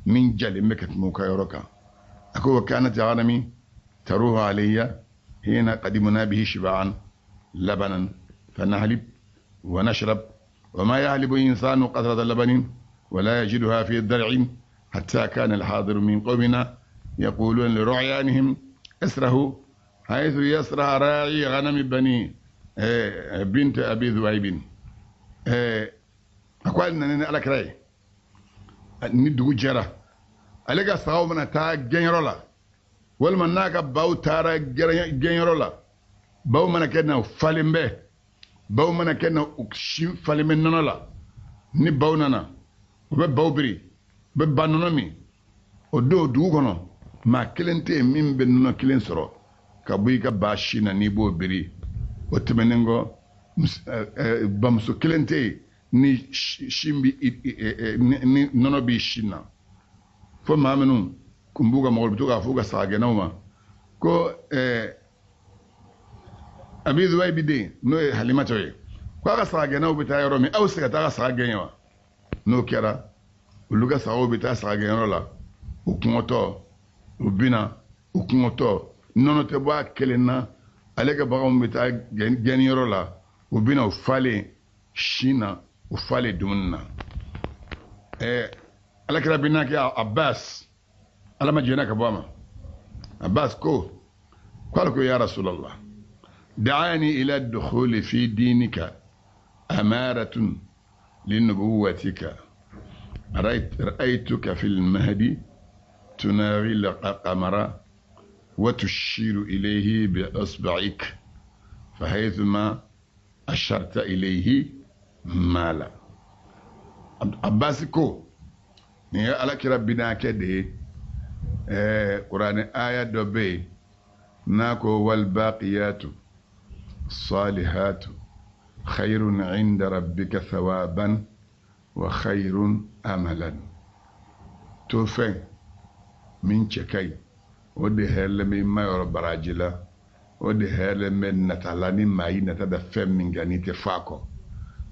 min jalen bɛ ka tɛmɛ u ka yɔrɔ kan. A ko wa kanat ghanami taruhu alayya hina qadimna bihi shiba'an labanan fanahlib wa nashrab wa ma yahlibu insanu qatrata labanin ولا يجدها في ضرع، حتى كان الحاضر من قومنا يقولون لرعيانهم: اسرحوا حيث يسرح راعي غنم بني بنت أبي ذؤيب. A ko ale nana ni Alakira ye ni dugu jɛra, ale ka sagaw mana taa gɛnyɔrɔ la, walima n'a ka baw taara gɛnyɔrɔ la, baw mana kɛ na falen bɛ, baw mana kɛ na u si falen bɛ nɔnɔ la, ni baw nana, u bɛ baw biri, u bɛ ba nɔnɔ min. O don dugu kɔnɔ, maa kelen tɛ yen min bɛ nɔnɔ kelen sɔrɔ ka bɔ i ka ba sin na n'i b'o biri. O tɛmɛnen kɔ, bamuso kelen tɛ yen ni sin bi ni nɔnɔ b'i sin na, fo maa minnu kun b'u ka mɔgɔ bɛ to k'a fɔ u ka sagagɛnnaw ma ko Abi Zuwayibi den, n'o ye Halimata ye, ko a ka sagagɛnnaw bɛ taa yɔrɔ min, aw se ka taa ka saga gɛn wa? N'o kɛra, olu ka sagaw bɛ taa saga gɛnyɔrɔ la, u kɔngɔtɔ, u bina u kɔngɔtɔ, nɔnɔ tɛ bɔ a kelen na. Ale ka baganw bɛ taa gɛnniyɔrɔ la, u bina u falen sin na, u falen dumuni na. Alakira binakɛ Abbas, Ala ma jɛnna ka bɔ a ma, Abbas ko k'ale ko: ya Rasulallah, da'ani ila dukhuli fi dinika amaratun linubuwatika, ra'aytuka fi lmahdi tunaghi القمر وتشير إليه بإصبعك، فحيثما أشرت إليه مال. Abbas ko Nin ye Ala kira binakɛ de ye. Ɛɛ kuranɛ aya dɔ bɛ yen n'a ko wal baqiyatu salihatu khayrun inda rabbika thawaban wa khayrun amalan. Tofɛn min cɛ ka ɲi, o de hɛrɛlen bɛ ma yɔrɔ baraji la, o de hɛrɛlen bɛ nata la. Ni maa y'i nata da fɛn min kan, n'i tɛ fɔ a kɔ,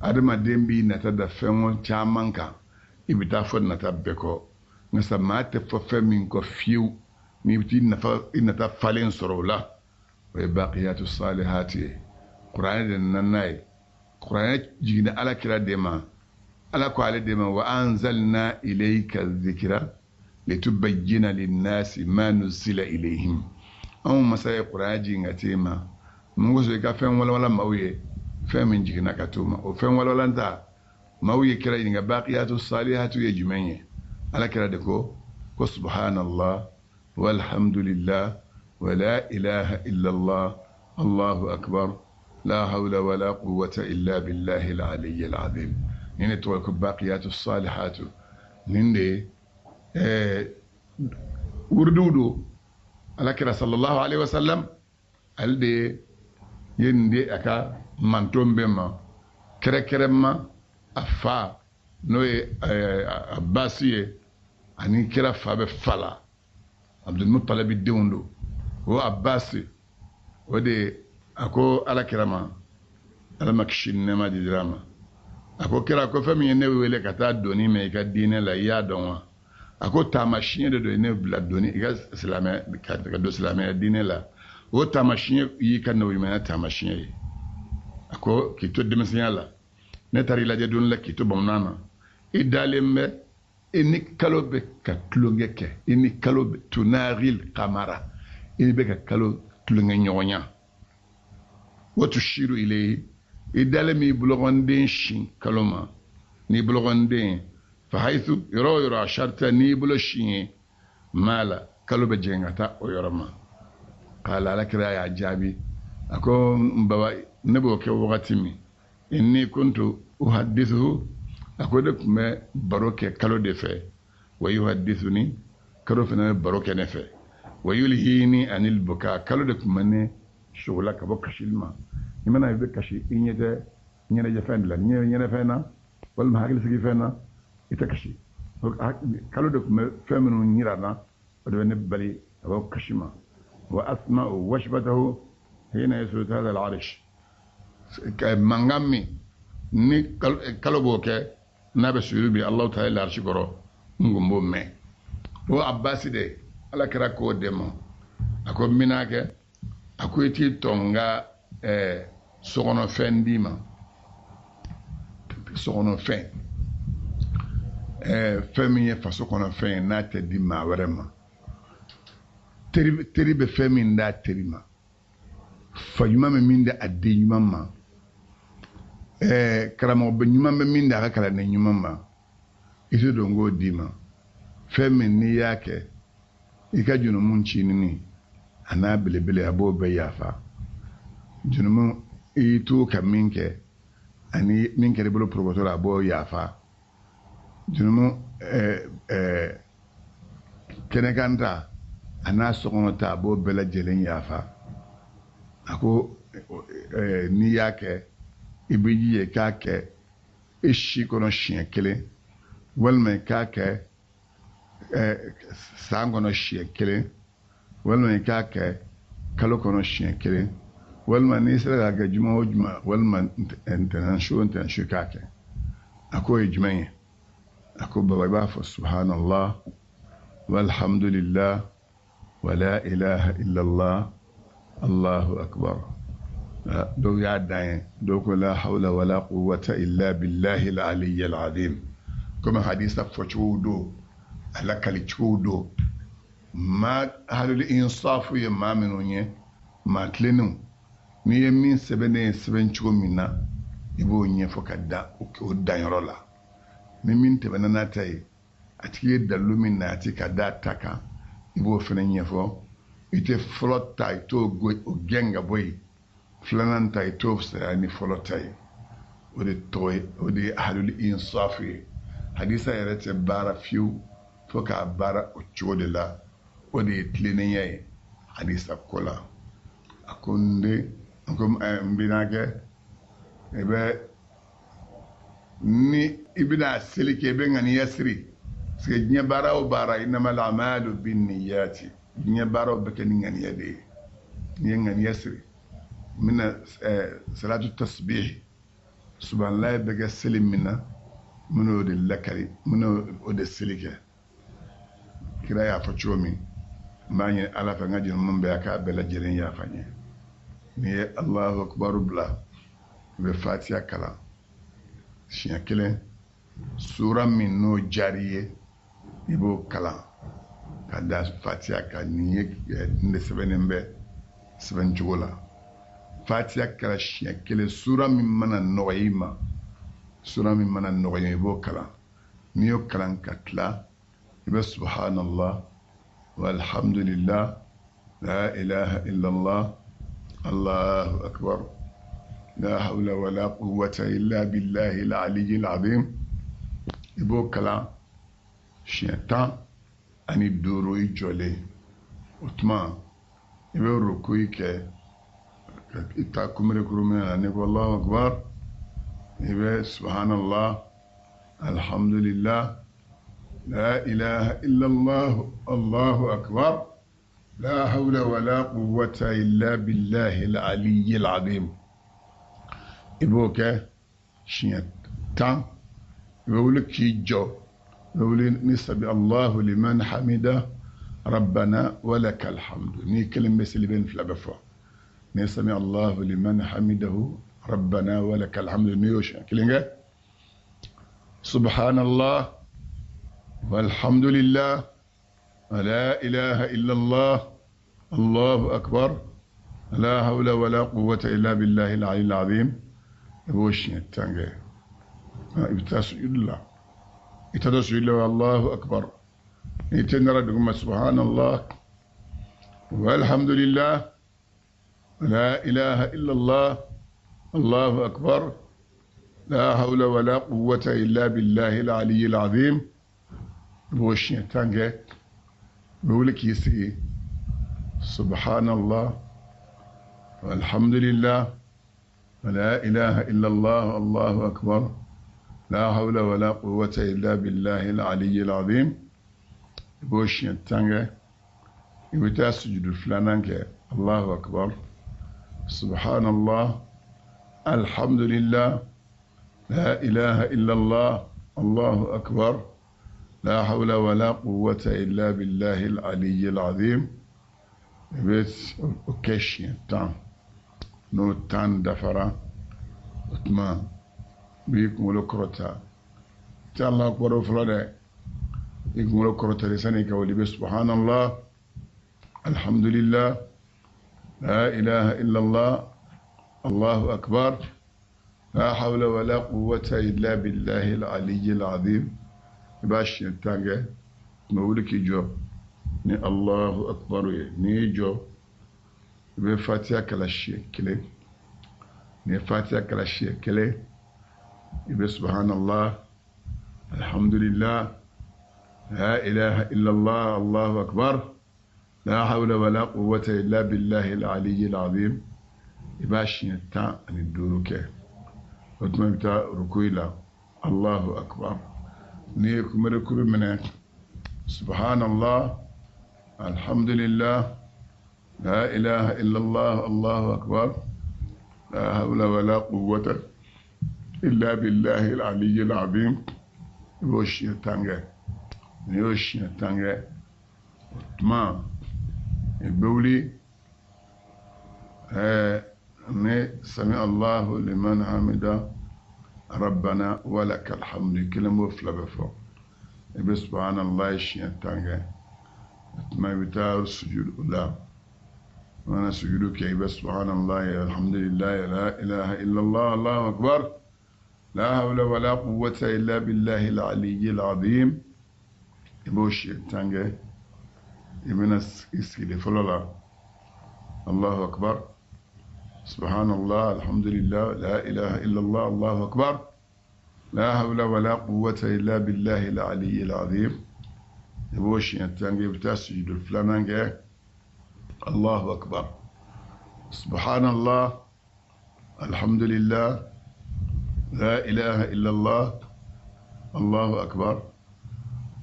adamaden b'i nata da fɛn o caman kan, i bɛ taa fɔ nata bɛɛ kɔ. Nka sa maa tɛ fɔ fɛn min kɔ fiyewu, n'i bɛ t'i nafa i nata falen sɔrɔ o la, o ye baqiyatu salihati ye. Kuranɛ de nana n'a ye. Kuranɛ jiginna Ala kira de ma. Ala ko ale de ma: wa anzalna ilayka dhikra litubayyina linnasi ma nuzila ilayhim. Anw masa ye kuranɛ jigin ka t'e ma mun kosɔn? I ka fɛn walawala maaw ye, fɛn min jiginna ka t'u ma. O fɛn walawalanta, maaw ye kira ɲininka baqiyatu salihatu ye jumɛn ye. Ala kira de ko ko subhanallah walhamdulillah wa la ilaha illallah allahu akbar la hawla wala quwwata illa billahi al-aliyyi al-azim. Nin de tɔgɔ ko baqiyatu salihatu. Nin de wurudiw don. Ala kira sallallahu alaihi wasallam, ale de ye nin di a ka manton bɛɛ ma, kɛrɛkɛrɛma a fa, n'o ye Abasi ye, ani kira fa bɛ fa la, Abdulmutalabi denw don. O Abasi, o de a ko Ala kira ma, Ala ma kisi ni nɛɛma dira ma, a ko kira ko fɛn min ye ne wele ka taa doni mɛn i ka diinɛ la, i y'a dɔn wa? A ko taamasiyɛn de don ye ne bila doni i ka silamɛ ka don silamɛya diinɛ la. O taamasiyɛn y'i ka nabiɲumanya taamasiyɛn ye. A ko k'i to denmisɛnya la, ne taara i lajɛ don la k'i to bamanan na, i dalen bɛ, i ni kalo bɛ ka tulonkɛ kɛ, i ni kalo bɛ tunaril kamara, i ni bɛ ka kalo tulonkɛ ɲɔgɔnya. Wa tushiru ilayhi, i dalen b'i bolokɔnden sin kalo ma n'i bolokɔnden fa haythu, yɔrɔ o yɔrɔ asharta, n'i bolo sin ye maa la, kalo bɛ jɛngɛ ka taa o yɔrɔ ma. Kala Ala kira y'a jaabi, a ko n baba, ne b'o kɛ wagati min, inni kuntu uhaddithuhu, a ko ne tun bɛ baro kɛ kalo de fɛ, wa yuhaddithuni, kalo fana bɛ baro kɛ ne fɛ, wa yulhini anil buka, kalo de tun bɛ ne sogola ka bɔ kasili ma. I mana i bɛ kasi, i ɲɛ tɛ ɲɛnajɛfɛn de la, n'i ɲɛ ɲɛnɛfɛn na walima hakilisigifɛn na, i tɛ kasi. Kalo de tun bɛ fɛn minnu yira n na, o de bɛ ne bali ka bɔ kasi ma. Wa asma'u washbatahu hina yasjudu hadha al-arsh, mankan min ni kalo b'o kɛ n'a bɛ sujudu bi Alahu taala l'arshi kɔrɔ, n kun b'o mɛn. O Abasi de, Ala kira k'o de ma, a ko n bɛna kɛ, a ko i t'i tɔ n ka sokɔnɔfɛn d'i ma. Sokɔnɔfɛn, fɛn min ye faso kɔnɔfɛn ye, n'a tɛ di maa wɛrɛ ma, teri teri bɛ fɛn min d'a teri ma, fa ɲuman bɛ min di a den ɲuman ma, karamɔgɔ bɛ ɲuman bɛ min di a ka kalanden ɲuman ma, i tɛ don k'o d'i ma. Fɛn min n'i y'a kɛ, i ka jurumu cinini a n'a belebele, a b'o bɛɛ yafa. Jurumu i y'i to ka min kɛ ani min kɛra i bolo porokoto la, a b'o yafa. Jurumu kɛnɛkan ta a n'a sokɔnɔ ta, a b'o bɛɛ lajɛlen yafa. A ko n'i y'a kɛ, i b'i jija i k'a kɛ i si kɔnɔ siɲɛ kelen, walima i k'a kɛ san kɔnɔ siɲɛ kelen, walima i k'a kɛ kalo kɔnɔ siɲɛ kelen, walima n'i sera k'a kɛ juma o juma, walima ntɛnɛn su o ntɛnɛn su, i k'a kɛ. A k'o ye jumɛn ye? A ko baba, i b'a fɔ subhanallah walhamdulillah wala ilaha illallah allahu akbar. Dɔw y'a dan ye, dɔw ko la hawla wala quwwata illa billahi al-aliyyi al-azim. Komi hadisa fɔcogow don, a lakalicogow don, maa ahlul insafu ye maa minnu ye, maa tilennenw, n'i ye min sɛbɛnnen ye sɛbɛn cogo min na, i b'o ɲɛfɔ ka da o danyɔrɔ la. Ni min tɛmɛna n'a ta ye, a tigi ye dalilu min nati ka da ta kan, i b'o fana ɲɛfɔ. I tɛ fɔlɔ ta, i t'o gɛn ka bɔ yen, filanan ta, i t'o fisaya ni fɔlɔ ta ye. O de tɔgɔ ye, o de ye ahlul insafu ye. Hadisa yɛrɛ tɛ baara fiyewu fo k'a baara o cogo de la. O de ye tilennenya ye hadisa ko la. A ko n den, a ko n binaakɛ, i bɛ ni i bɛna seli kɛ, i bɛ ŋaniya siri, parce que diɲɛ baara o baara, innamal a'malu binniyati, diɲɛ baaraw bɛ kɛ ni ŋaniya de ye. N'i ye ŋaniya siri, n bɛna salatu tasbih, subahanallahi bɛ kɛ seli min na, n bɛna o de lakali, n bɛna o de seli kɛ. Kira y'a fɔ cogo min, n b'a ɲini Ala fɛ n ka jurumu bɛɛ, a k'a bɛɛ lajɛlen yafa n ye. N'i ye Alahu akubaru bila, i bɛ fatiya kalan siɲɛ kelen. Sura min n'o diyar'i ye, i b'o kalan ka da fatiya kan. Nin ye nin de sɛbɛnnen bɛ sɛbɛn cogo la. Fatiya kalan siɲɛ kelen, sura min mana nɔgɔya i ma, sura min mana nɔgɔya i b'o kalan. N'i y'o kalan ka tila, i bɛ subhanallah walhamdulillah la ilaha illallah allahu akbar la hawla wala quwwata illa billahi al-aliyyil azim, i b'o kalan siɲɛ 15 i jɔlen. O tuma i bɛ rukuyi kɛ, i ta kunberekuru minɛ na. N'i ko Allahu akbar, i bɛ subhanallah alhamdulillah la ilaha illallah allahu akbar la hawla wala quwwata illa billahi al-aliyyil azim, i b'o kɛ siɲɛ 10. I bɛ wuli k'i jɔ, i bɛ wuli ni sami Allahu liman hamida rabbana walakal hamdu. N'i kelen bɛ seli, bɛ nin fila bɛ fɔ. Ni sami Allahu liman hamidahu rabbana walakal hamdu, n'i y'o siɲɛ kelen kɛ, subhanallah walhamdulillah la ilaha illallah allahu akbar la hawla wala quwwata illa billahi al-aliyyil azim, i b'o siɲɛ 10 kɛ. I bɛ taa sujudu la, i taatɔ sujudu la, Allahu akbar, n'i tɛ nara duguma, subhanallah walhamdulillah la ilaha illallah allahu akbar la hawla wala quwwata illa billahi al-aliyyil azim, i b'o siɲɛ 10 kɛ. I bɛ wuli k'i sigi, subhanallah walhamdulillah la ilaha illallah allahu akbar la hawla wala quwwata illa billahi al-aliyyil azim, i b'o siɲɛ 10 kɛ. I bɛ taa sujudu filanan kɛ, Allahu akbar subhanallah alhamdulillah la ilaha illallah allahu akbar la hawla wala quwwata illa billahi al-aliyyil azim, i bɛ o kɛ siɲɛ 10. N'o 10 dafara, o tuma i b'i kunkolo kɔrɔta. I tɛ Allahu akbar fɔlɔ dɛ, i kunkolo kɔrɔta de sani ka wuli. I bɛ subhanallah alhamdulillah la ilaha illallah allahu akbar la hawla wala quwwata illa billahi al-aliyyil azim, i b'a siɲɛ 10 kɛ. Tuma wuli k'i jɔ ni Allahu akbar ye. N'i y'i jɔ, i bɛ fatiya kalan siɲɛ kelen. N'i ye fatiya kalan siɲɛ kelen, i bɛ subhanallah alhamdulillah la ilaha illallah allahu akbar la hawla wala quwwata illa billahi al-aliyyil azim, i b'a siɲɛ 15 kɛ. O tuma i bɛ taa rukuyi la, Allahu akbar. N'i ye kunberekuru minɛ, subhanallah alhamdulillah la ilaha illallah allahu akbar la hawla wala quwwata illa billahi al-aliyyil azim, i b'o siɲɛ 10 kɛ. N'i y'o siɲɛ 10 kɛ, o tuma i bɛ wuli ni sami Allahu liman hamida rabbana walakal hamdu, kelen b'o fila bɛ fɔ. I bɛ subhanallah siɲɛ 10 kɛ. O tuma i bɛ taa sujudu la. I mana sujudu kɛ, i bɛ subhanallah alhamdulillah la ilaha illallah allahu akbar la hawla wala quwwata illa billahi al-aliyyil azim, i b'o siɲɛ 10 kɛ. I bɛna i sigi fɔlɔ la, Allahu akbar subhanallah alhamdulillah la ilaha illallah allahu akbar La hawla wala quwwata illa billahi al-ali al-azim, i b'o siɲɛ 10 kɛ. I bɛ taa sujudu filanan kɛ. Allahu akbar, subhanallah, alhamdulillah, la ilaha illallah, allahu akbar,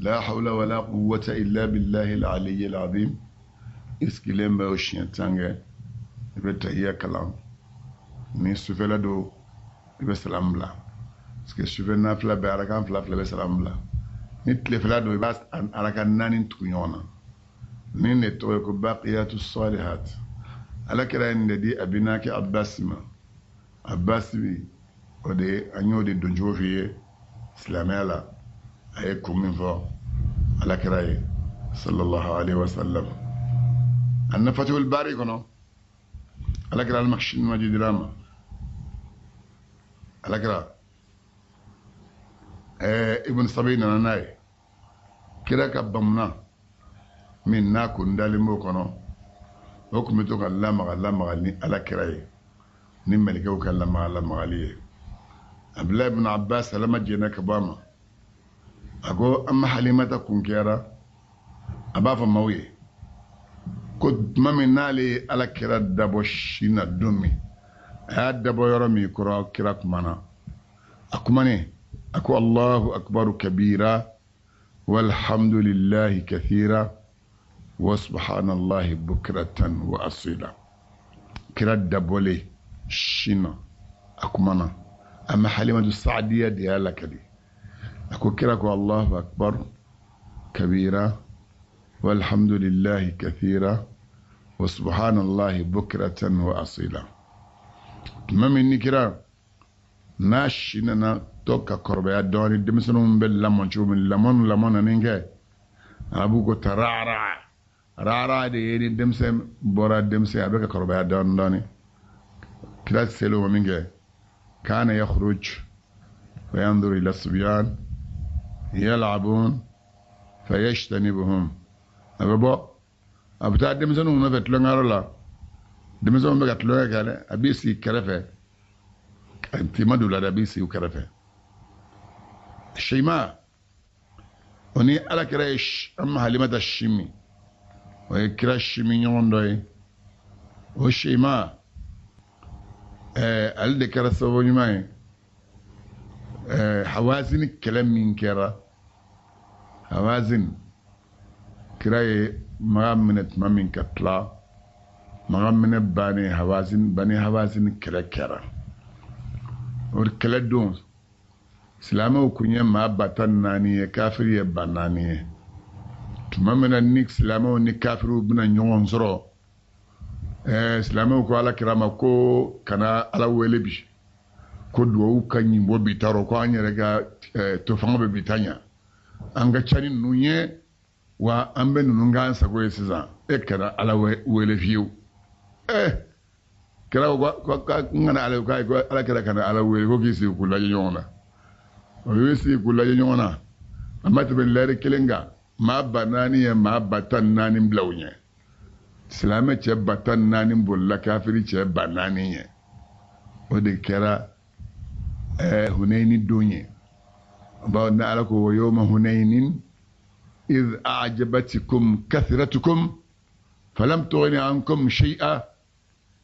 la hawla wala quwwata illa billahi al-ali al-azim. I sigilen bɛ o siɲɛ 10 kɛ. I bɛ tahiya kalan. Ni sufɛla don, i bɛ salam bila, parce que sufɛ nafila bɛ arakan fila fila, bɛ salam bila. Ni tilefɛla don, i b'a arakan naani tugu ɲɔgɔn na. Nin de tɔgɔ ye ko baqiyatu salihat. Ala kira ye nin de di a binakɛ Abbasi ma. Abbasi bi o de, an y'o de doncogo f'i ye silamɛya la. A ye kun min fɔ ala kira ye sallallahu alaihi wa sallam, a na Fatihul Bari kɔnɔ, ala kira almakshi ma ji dira ma. Ala kira Ibn Sabi nana n'a ye. Kira ka bamuna min n'a kun dalen b'o kɔnɔ, o tun bɛ to ka lamaga lamaga ni ala kira ye, ni mɛlɛkɛw ka lamaga lamagali ye. Abdullahi ibn Abbas, alama jɛnɛ ka bɔ a ma, a ko an ma Halimata kun kɛra, a b'a fɔ maaw ye ko tuma min n'ale ye ala kira dabɔ si na, don min a y'a dabɔ yɔrɔ min kɔrɔ, kira kumana. A kumanen, a ko: Allahu akbaru kabira, walhamdulillahi kathira, wa subhanallahi bukratan wa asila. Kira dabɔlen sin na, a kumana. A ma Halimatu Saadiya de y'a lakali. A ko kira ko: Allahu akbar kabira, walhamdulillahi kathira, wa subhanallahi bukratan wa asila. Tuma min ni kira n'a si nana to ka kɔrɔbaya dɔɔni, denmisɛnninw bɛ lamɔ cogo min, lamɔ lamɔ nani kɛ, arabu ko tarara rara de ye, ni denmisɛn bɔra denmisɛn, a bɛ ka kɔrɔbaya dɔɔni dɔɔni. Kira selen o ma min kɛ, kana yakhruj fa yanzuru ila sibyan yal'abun fayajtanibuhum. A bɛ bɔ, a bɛ taa denmisɛnninw nɔfɛ tulonkɛyɔrɔ la. Denmisɛnninw bɛ ka tulonkɛ kɛ dɛ, a b'i sigi kɛrɛfɛ, a t'i ma don la dɛ, a b'i sigi u kɛrɛfɛ. Seima o ni ala kira ye an ma Halimata si min, o ye kira si min ɲɔgɔn dɔ ye. O Seima ale de kɛra sababu ɲuman ye Hawazini kɛlɛ min kɛra. Hawazin, kira ye Maga minɛ tuma min ka tila Maga minɛ bannen, Hawazin, Bani Hawazin kɛlɛ kɛra. O kɛlɛ don, silamɛw kun ye maa 14,000 ye, kafiri ye 4000 ye. Tuma min na ni silamɛw ni kafiriw bɛna ɲɔgɔn sɔrɔ, silamɛw ko ala kira ma ko kana ala wele bi, ko duwawu ka ɲi bɔ bi ta rɔ, ko an yɛrɛ ka tofanga bɛ bi ta ɲa, an ka ca ni ninnu ye, wa an bɛ ninnu k'an sago ye sisan, e kana ala wele fiyewu. Kira ko n kana ala, ko ala kira kana ala wele, ko k'i sigi k'u lajɛ ɲɔgɔn na. O y'u sigi k'u lajɛ ɲɔgɔn na, a ma tɛmɛ lɛri kelen kan, maa 4000 ye maa 14,000 bila u ɲɛ. Silamɛ cɛ 14,000 bolila kafiri cɛ 4000 ɲɛ. O de kɛra Hunayini don ye. Bawo ni ala ko: wa yawma hunayinin idh a'jabatkum kathratukum falam tughni ankum shay'a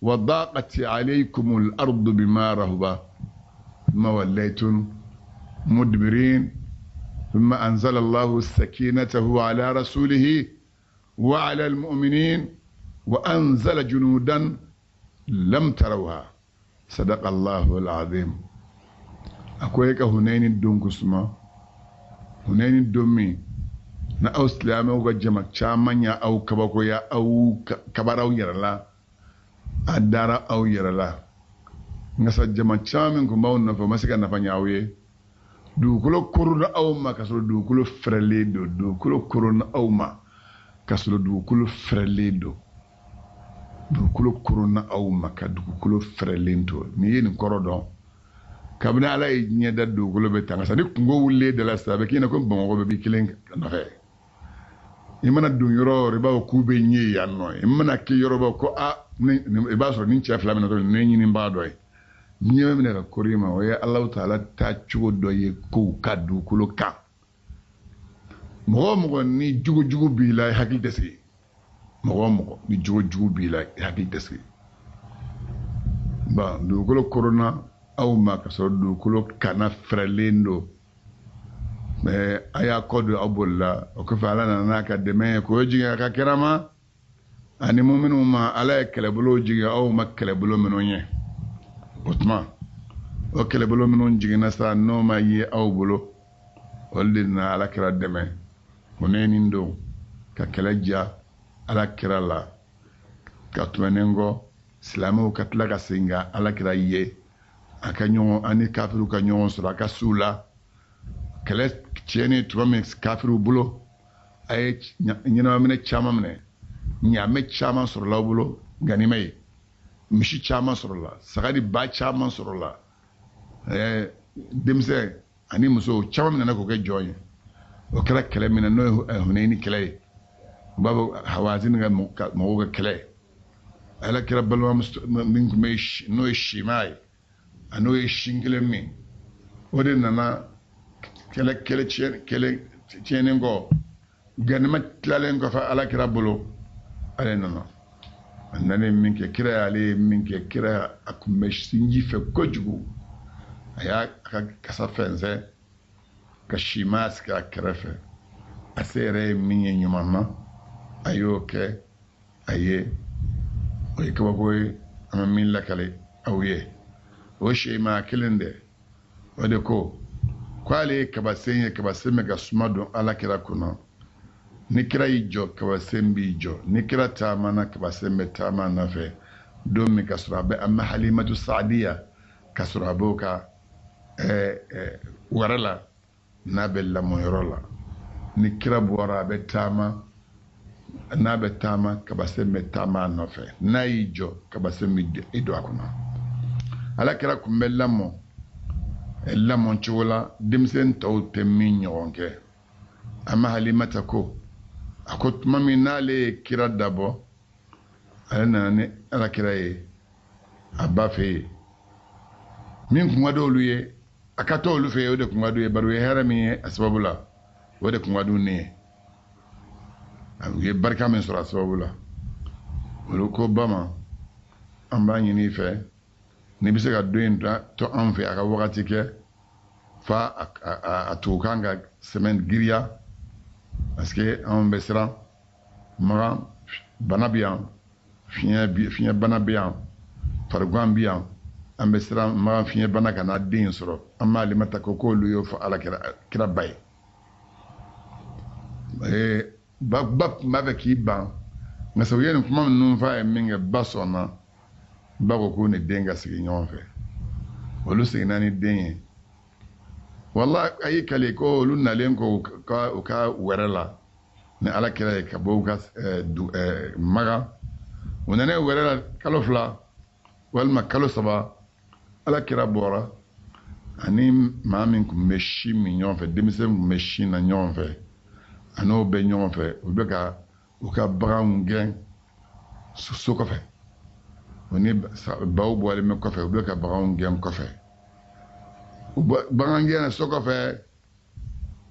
wa daqat alaykum al-ardu bima rahuba thumma wallaytum mudbirin thumma anzala Allahu sakinatahu ala rasulihi wa ala al-mu'minin wa anzala junudan lam tarawha. Sadaqa Allahu al-azim. A ko e ka Hunayini don kusuma, Hunayini don min na aw silamɛw ka jama caman ya aw kabakoya, aw kabaraw yɛrɛ la, a dara aw yɛrɛ la, nka sa jama caman min tun b'aw nɔfɛ, o ma se ka nafa ɲɛ aw ye. Dugukolo koronna aw ma ka sɔrɔ dugukolo fɛrɛlen don. Dugukolo koronna aw ma ka sɔrɔ dugukolo fɛrɛlen don. Dugukolo koronna aw ma ka dugukolo fɛrɛlen to. N'i ye nin kɔrɔ dɔn, kabini ala ye diɲɛ da, dugukolo bɛ tan. Sa ni kungo wulilen da la sisan, a bɛ k'i ɲɛna ko Bamakɔ bɛɛ b'i kelen nɔfɛ. I mana don yɔrɔ o yɔrɔ, i b'a fɔ k'u bɛ ɲɛ yan nɔ. I mana kɛ yɔrɔ bɔ ko a, i b'a sɔrɔ ni cɛ fila min na dɔrɔn, nin ye ɲinibaa dɔ ye. Diɲɛ bɛ minɛ ka kori i ma, o ye Alahu taala ta cogo dɔ ye kow ka dugukolo kan. Mɔgɔ o mɔgɔ ni jogo jugu b'i la, i hakili tɛ sigi. Mɔgɔ o mɔgɔ ni jogo jugu b'i la, i hakili tɛ sigi. Bon, dugukolo koronna aw ma ka sɔrɔ dugukolo kana fɛrɛlen don, mais a y'a kɔ don, aw bolila. O kɔfɛ, Ala nana n'a ka dɛmɛ ye k'o jigin a ka kira ma ani muminw ma. Ala ye kɛlɛbolo jigin aw ma, kɛlɛbolo minnu ye. O tuma, o kɛlɛbolo minnu jiginna sa, n'o ma ye aw bolo, olu de nana Ala kira dɛmɛ Hunɛni don, ka kɛlɛ ja Ala kira la. Ka tɛmɛnen kɔ, silamɛw ka tila ka segin ka Ala kira ye a ka ɲɔgɔn ani kafiriw ka ɲɔgɔn sɔrɔ a ka suw la. Kɛlɛ tiɲɛni tuma min kafiriw bolo, a ye ɲɛnamaminɛ caman minɛ, ɲaamɛ caman sɔrɔla aw bolo, ganima ye, misi caman sɔrɔla, saga ni ba caman sɔrɔla, denmisɛn ani muso caman minɛna k'o kɛ jɔn ye. O kɛra kɛlɛ min na, n'o ye Hunɛni kɛlɛ ye, u b'a fɔ Hawazini ka mɔgɔw ka kɛlɛ. Ala kira balima min tun bɛ yen, n'o ye Sima ye, a n'o ye sin kelen min, o de nana kɛlɛ kɛlɛ tiɲɛ kɛlɛ tiɲɛnen kɔ, ganima tilalen kɔfɛ Ala kira bolo, ale nana. A nalen min kɛ, kira y'ale ye min kɛ, kira a tun bɛ sinji fɛ kojugu. A y'a ka kasa fɛnsɛn ka Sima sigi a kɛrɛfɛ. A se yɛrɛ ye min ye ɲuman na, a y'o kɛ a ye. O ye kabako ye, an bɛ min lakale aw ye. O Sima kelen dɛ, o de ko k'ale ye kabasen ye, kabasen bɛ ka suma don Ala kira kunna. Ni kira y'i jɔ, kabasen b'i jɔ. Ni kira taamana, kabasen bɛ taama nɔfɛ. Don min ka sɔrɔ a bɛ an bɛ Halimatu Saadiya, ka sɔrɔ a b'o ka wɛrɛ la, n'a bɛ lamɔyɔrɔ la, ni kira bɔra, a bɛ taama. N'a bɛ taama, kabasen bɛ taama a nɔfɛ. N'a y'i jɔ, kabasen bɛ i don a kunna. Ala kira kun bɛ lamɔ lamɔ cogo la denmisɛn tɔw tɛ min ɲɔgɔn kɛ. An ma Halimata ko, a ko tuma min n'ale ye kira dabɔ, ale nana ni Ala kira ye a ba fɛ yen. Min kun ka di olu ye, a ka to olu fɛ yen, o de kun ka d'u ye, bari u ye hɛrɛ min ye a sababu la, o de kun ka d'u ni ye. U ye barika min sɔrɔ a sababu la. Olu ko ba ma: an b'a ɲini i fɛ, n'i bɛ se ka don in to an fɛ a ka wagati kɛ, fa a tugu kan ka sɛmɛ giriya, parce que anw bɛ siran magan bana bɛ yan, fiɲɛ bana bɛ yan, farigan bɛ yan, an bɛ siran magan fiɲɛ bana ka n'a den sɔrɔ. An b'ale ma ta ko k'olu y'o fɔ Ala kira ba ye. Ba ba tun b'a fɛ k'i ban, nka sabu ye nin kuma ninnu f'a ye min kɛ, ba sɔnna. Ba ko k'u ni den ka sigi ɲɔgɔn fɛ. Olu seginna ni den ye. Wala a y'i kali ko olu nalen ko u ka wɛrɛ la ni Ala kira ye ka bɔ u ka Maga, u nana wɛrɛ la kalo 2 walima kalo 3, Ala kira bɔra ani maa min tun bɛ si min ɲɔgɔn fɛ, denmisɛn tun bɛ si na ɲɔgɔn fɛ, a n'o bɛ ɲɔgɔn fɛ, u bɛ ka u ka baganw gɛn so kɔfɛ. O ni baw bɔlen bɛ kɔfɛ, u bɛ ka baganw gɛn kɔfɛ. Bagan gɛn na so kɔfɛ,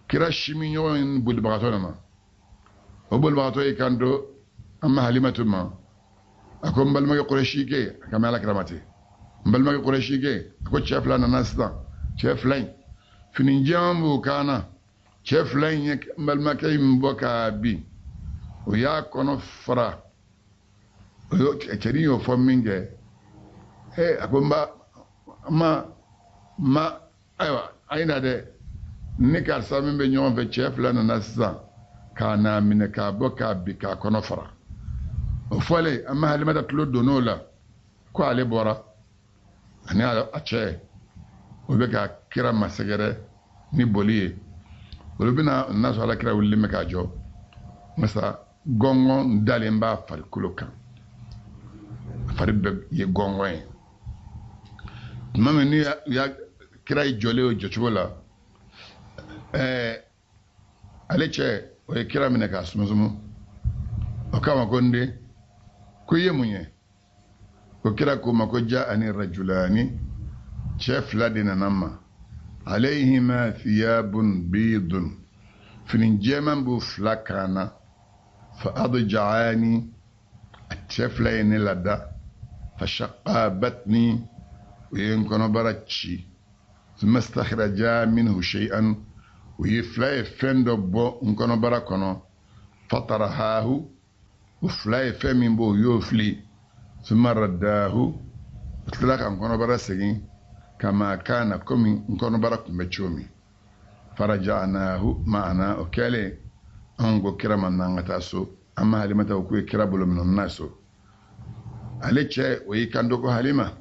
kira si min ɲɔgɔn bolibagatɔ nana. O bolibagatɔ y'i kanto an ma Halimatu ma, a ko: n balimakɛ Kɔrɛsikɛ, a ka mɛn Ala kira ma ten, n balimakɛ Kɔrɛsikɛ, a ko cɛ fila nana sisan, cɛ fila in fini jɛman b'u kan na, cɛ fila in ye n balimakɛ in bɔ k'a bin, o y'a kɔnɔ fara. Cɛnin y'o fɔ min kɛ, a ko n ba ma ma, ayiwa, a ye na dɛ, ni karisa min bɛ ɲɔgɔn fɛ, cɛ fila nana sisan k'a n'a minɛ k'a bɔ k'a bin k'a kɔnɔ fara. O fɔlen, an ma Halimata tulo donn'o la ko ale bɔra ani a cɛ, o bɛ ka kira masɛgɛrɛ ni boli ye. Olu bɛna n'a sɔrɔ Ala kira wulilen bɛ k'a jɔ, masa gɔngɔn dalen b'a farikolo kan, a fari bɛɛ ye gɔngɔn ye. Tuma min ni ya kira ye jɔlen o jɔcogo la, ale cɛ o ye kira minɛ k'a sumusumu. O kama ko: n den, ko i ye mun ye? Ko kira ko ma ko: ja ani rajulani. Cɛ fila de nana n ma. Alayhima thiyabun bidun, fini jɛman b'u fila kan na. Fa adja'ani, a cɛ fila ye ne lada. Fa shaqqa batni, u ye n kɔnɔbara ci. Thumma istakhraja minhu shay'an, u ye fila ye fɛn dɔ bɔ n kɔnɔbara kɔnɔ. Fatarahahu, u fila ye fɛn min bɔ, u y'o fili. Thumma raddahu, u tilala ka n kɔnɔbara segin kama kana, komi n kɔnɔbara tun bɛ cogo min. Faraja'nahu ma'ana, o kɛlen anw ko kira ma n'an ka taa so. An ma Halimata ko k'u ye kira bolo minɛ n'a so. Ale cɛ o y'i kanto ko Halima,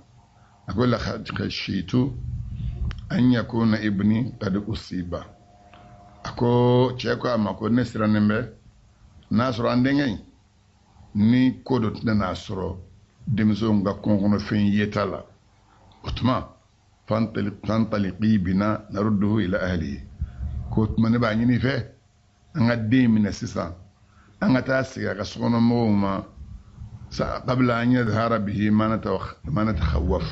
a ko laqad khashitu an yakuna ibni qad usiba. A ko cɛ ko a ma ko ne sirannen bɛ n'a sɔrɔ an denkɛ in ni ko dɔ tɛna n'a sɔrɔ denmisɛnw ka kɔnkɔnɔfɛn yeta la. O tuma fantaliqi bina narudduhu ila ahlihi, ko tuma ne b'a ɲini fɛ an ka den minɛ sisan, an ka taa segin a ka sokɔnɔmɔgɔw ma qabla an yadhhara bihi ma natakhawwaf,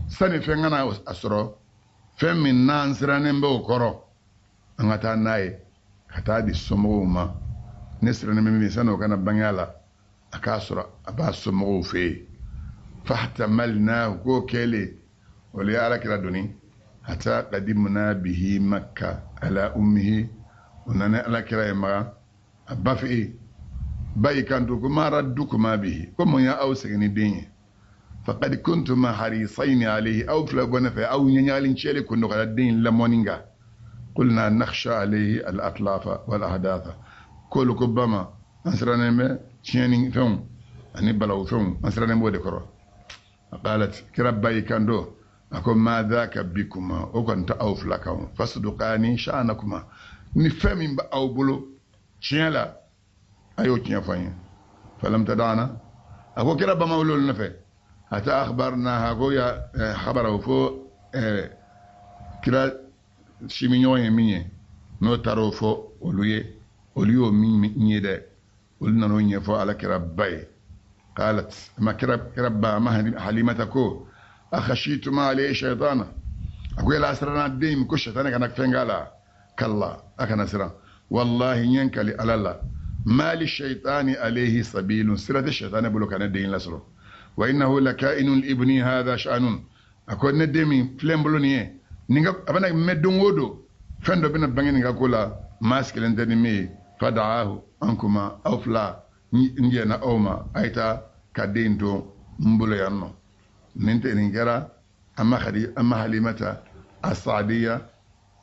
sani fɛn kana a sɔrɔ fɛn min n'an sirannen bɛ o kɔrɔ, an ka taa n'a ye ka taa di somɔgɔw ma. Ne sirannen bɛ min sani o kana bange a la, a k'a sɔrɔ a b'a somɔgɔw fɛ yen. Fahtamalnahu, k'o kɛlen o le ye ala kira doni. Hatta qadimna bihi makka ala ummihi, o nana ala kira ye maga a ba fɛ yen. Ba y'i kanto ko ma raddukuma bihi, ko mun y'aw segin ni den ye? Faqad kuntuma harisaini alayhi, aw fila bɔ ne fɛ, aw ɲɛɲagalen cɛli kun don ka da den in lamɔni kan. Qulna nakhsha alayhi al atlafa wal ahdatha, k'olu ko ba ma an sirannen bɛ tiɲɛni fɛnw ani balawu fɛnw, an sirannen b'o de kɔrɔ. Qalat, kira ba y'i kanto a ko ma dhaka bikuma, o kɔni tɛ aw fila kan. Fasduqani sha'anakuma, ni fɛn min bɛ aw bolo tiɲɛ la a y'o tiɲɛ fɔ an ye. Falam tadana, a ko kira ba ma wuli olu nɔfɛ. Hatta akhbarnaha, ko ya khabara fo kira simiɲɔgɔn ye min ye, n'o taara o fɔ olu ye, olu y'o min ye dɛ, olu nan'o ɲɛfɔ ala kira ba ye. Qalat, ma kira ba ma Halimata ko akhashituma alayhi shaytana, a ko yala siranna den ko shaytana kana fɛn k'a la? Kalla, a kana siran, wallahi n ye n kali ala la, ma li shaytani alayhi sabilun, sira tɛ shaytani bolo ka ne den lasɔrɔ. Wa innahu lakainun li ibni hadha sha'nun, a ko ne den min filɛ n bolo nin ye, nin ka a bɛna mɛn don o don fɛn dɔ bɛna bange nin ka ko la, maa sigilen tɛ ni min ye. Fada'ahu ankuma, aw fila n jɛnna aw ma, a ye taa ka den to n bolo yan nɔ. Nin tɛ nin kɛra an ma Halimata asadiya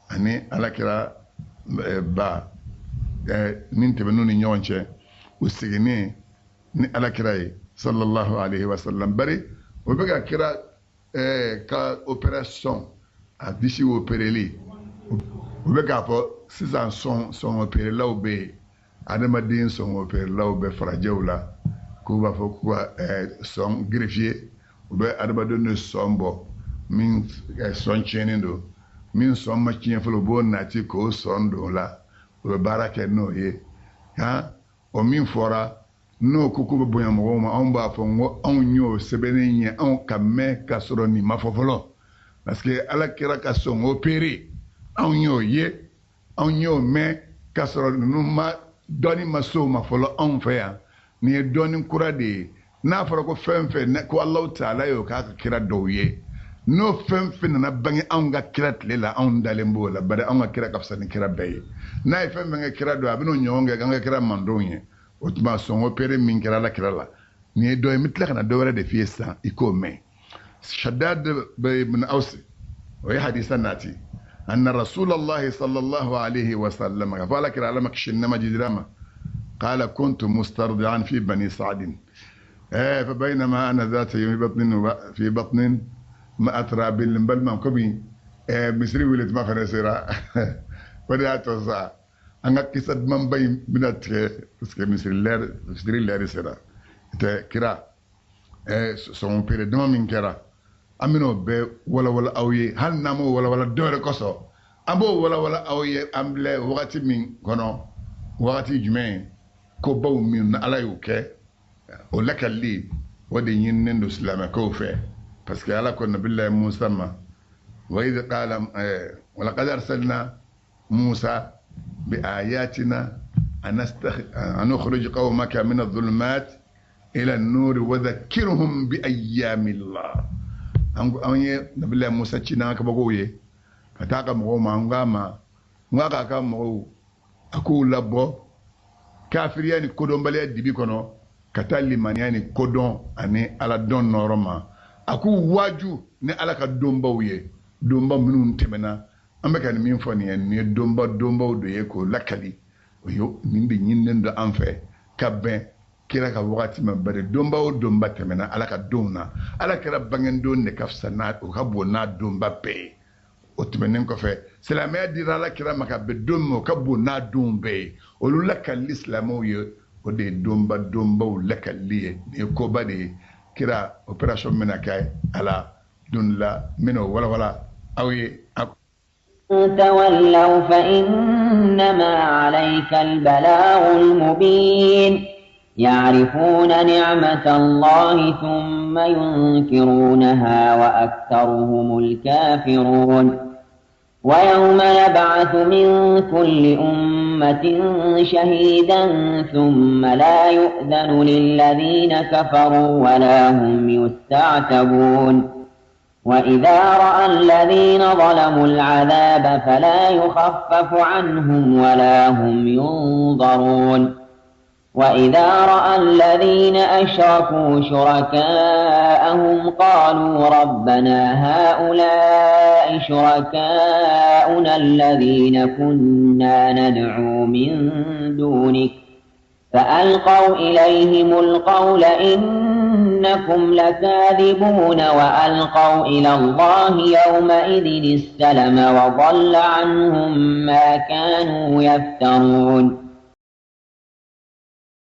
ani alakira ba min tɛmɛn'u ni ɲɔgɔn cɛ, u seginnen ni alakira ye sallallahu alaihi wa sallam. Bari o bɛ ka kira ka opération a disi opéreli, u bɛ k'a fɔ sisan sɔn opérelaw bɛ yen, adamaden sɔn opérelaw bɛ farajɛw la, k'u b'a fɔ k'u ka sɔn greffier, u bɛ adamaden de sɔn bɔ min sɔn tiɲɛnen don, min sɔn ma tiɲɛ fɔlɔ, u b'o nati k'o sɔn don o la, u bɛ baara kɛ n'o ye. Han, o min fɔra n'o ko k'u bɛ bonya mɔgɔw ma, anw b'a fɔ n ko anw y'o sɛbɛnnen ye anw ka mɛn ka sɔrɔ nin ma fɔ fɔlɔ, parce que ala kɛra ka sɔn opéré, anw y'o ye, anw y'o mɛn ka sɔrɔ ninnu ma dɔɔni ma se o ma fɔlɔ anw fɛ yan. Nin ye dɔɔni kura de ye. N'a fɔra ko fɛn fɛn ko Alahu taala y'o k'a ka kira dɔw ye, n'o fɛn fɛn nana bange anw ka kira tile la, anw dalen b'o la. Bari anw ka kira ka fisa ni kira bɛɛ ye. N'a ye fɛn fɛn kɛ kira dɔ ye, a bɛn'o ɲɔgɔn kɛ k'an ka kira mandenw ye. O tuma sɔn opéré min kɛra ala kira la, nin ye dɔ ye. N bɛ tila ka na dɔ wɛrɛ de f'i ye sisan, i k'o mɛn. Shaddad ibn Aws o ye hadisa nati anna Rasulallah sallallahu alaihi wa sallam ka fɔ ala kira ala ma kisi nɛma jidira ma qala kuntu mustardi'an fi bani sa'din fa bainama ana dhata yawmin fi batnin ma atrabil. N balima, komi misiri wele tuma fana sera, o de y'a to sa an ka kisa dumanba in bɛna tigɛ, parce que misiri lɛri sera. Tɛ kira sɔngɔ pere dama min kɛra, an bɛn'o bɛɛ walawala aw ye. Hali n'an m'o walawala dɔ wɛrɛ kosɔn, an b'o walawala aw ye. An filɛ wagati min kɔnɔ, wagati jumɛn, kobaw min ni ala y'o kɛ, o lakalili o de ɲininen don silamɛkaw fɛ. Parce que Ala ko nabilayi Musa ma wa idh qala wa laqad arsalna Musa bi ayatina an ukhrij qawmaka min adh-dhulumat ila an-nur wa dhakkirhum bi ayyamillah. An ye nabilayi Musa ci n'an kabakow ye ka taa ka mɔgɔw ma, n k'a ma, n k'a ka mɔgɔw a k'u labɔ kafiriya ni kodɔnbaliya dibi kɔnɔ ka taa limaniya ni kodɔn ani ala dɔn nɔrɔ ma. A k'u waaju ni ala ka donbaw ye, donba minnu tɛmɛna. An bɛ ka nin min fɔ nin ye, nin ye donba donbaw de ye k'o lakali. O ye nin de ɲininen don an fɛ ka bɛn kira ka wagati ma, bari donba o donba tɛmɛna ala ka donw na. Ala kɛra bangedon de ka fisa n'a, o ka bon n'a donba bɛɛ ye. O tɛmɛnen kɔfɛ, silamɛya dira ala kira ma ka bɛn don min, o ka bon n'a donw bɛɛ ye. Olu lakalili silamɛw ye, o de ye donba donbaw lakalili ye. Nin ye koba de ye. Kira opération bɛna kɛ a la don la, n bɛna o walawala aw ye. تولوا فإنما عليك البلاغ المبين يعرفون نعمة الله ثم ينكرونها وأكثرهم الكافرون ويوم نبعث من كل أمة شهيدا ثم لا يؤذن للذين كفروا ولا هم يستعتبون وإذا رأى الذين ظلموا العذاب فلا يخفف عنهم ولا هم ينظرون وإذا رأى الذين أشركوا شركاءهم قالوا ربنا هؤلاء شركاؤنا الذين كنا ندعو من دونك فألقوا إليهم القول إنكم لكاذبون وألقوا إلى الله يومئذ السلم وضل عنهم ما كانوا يفترون.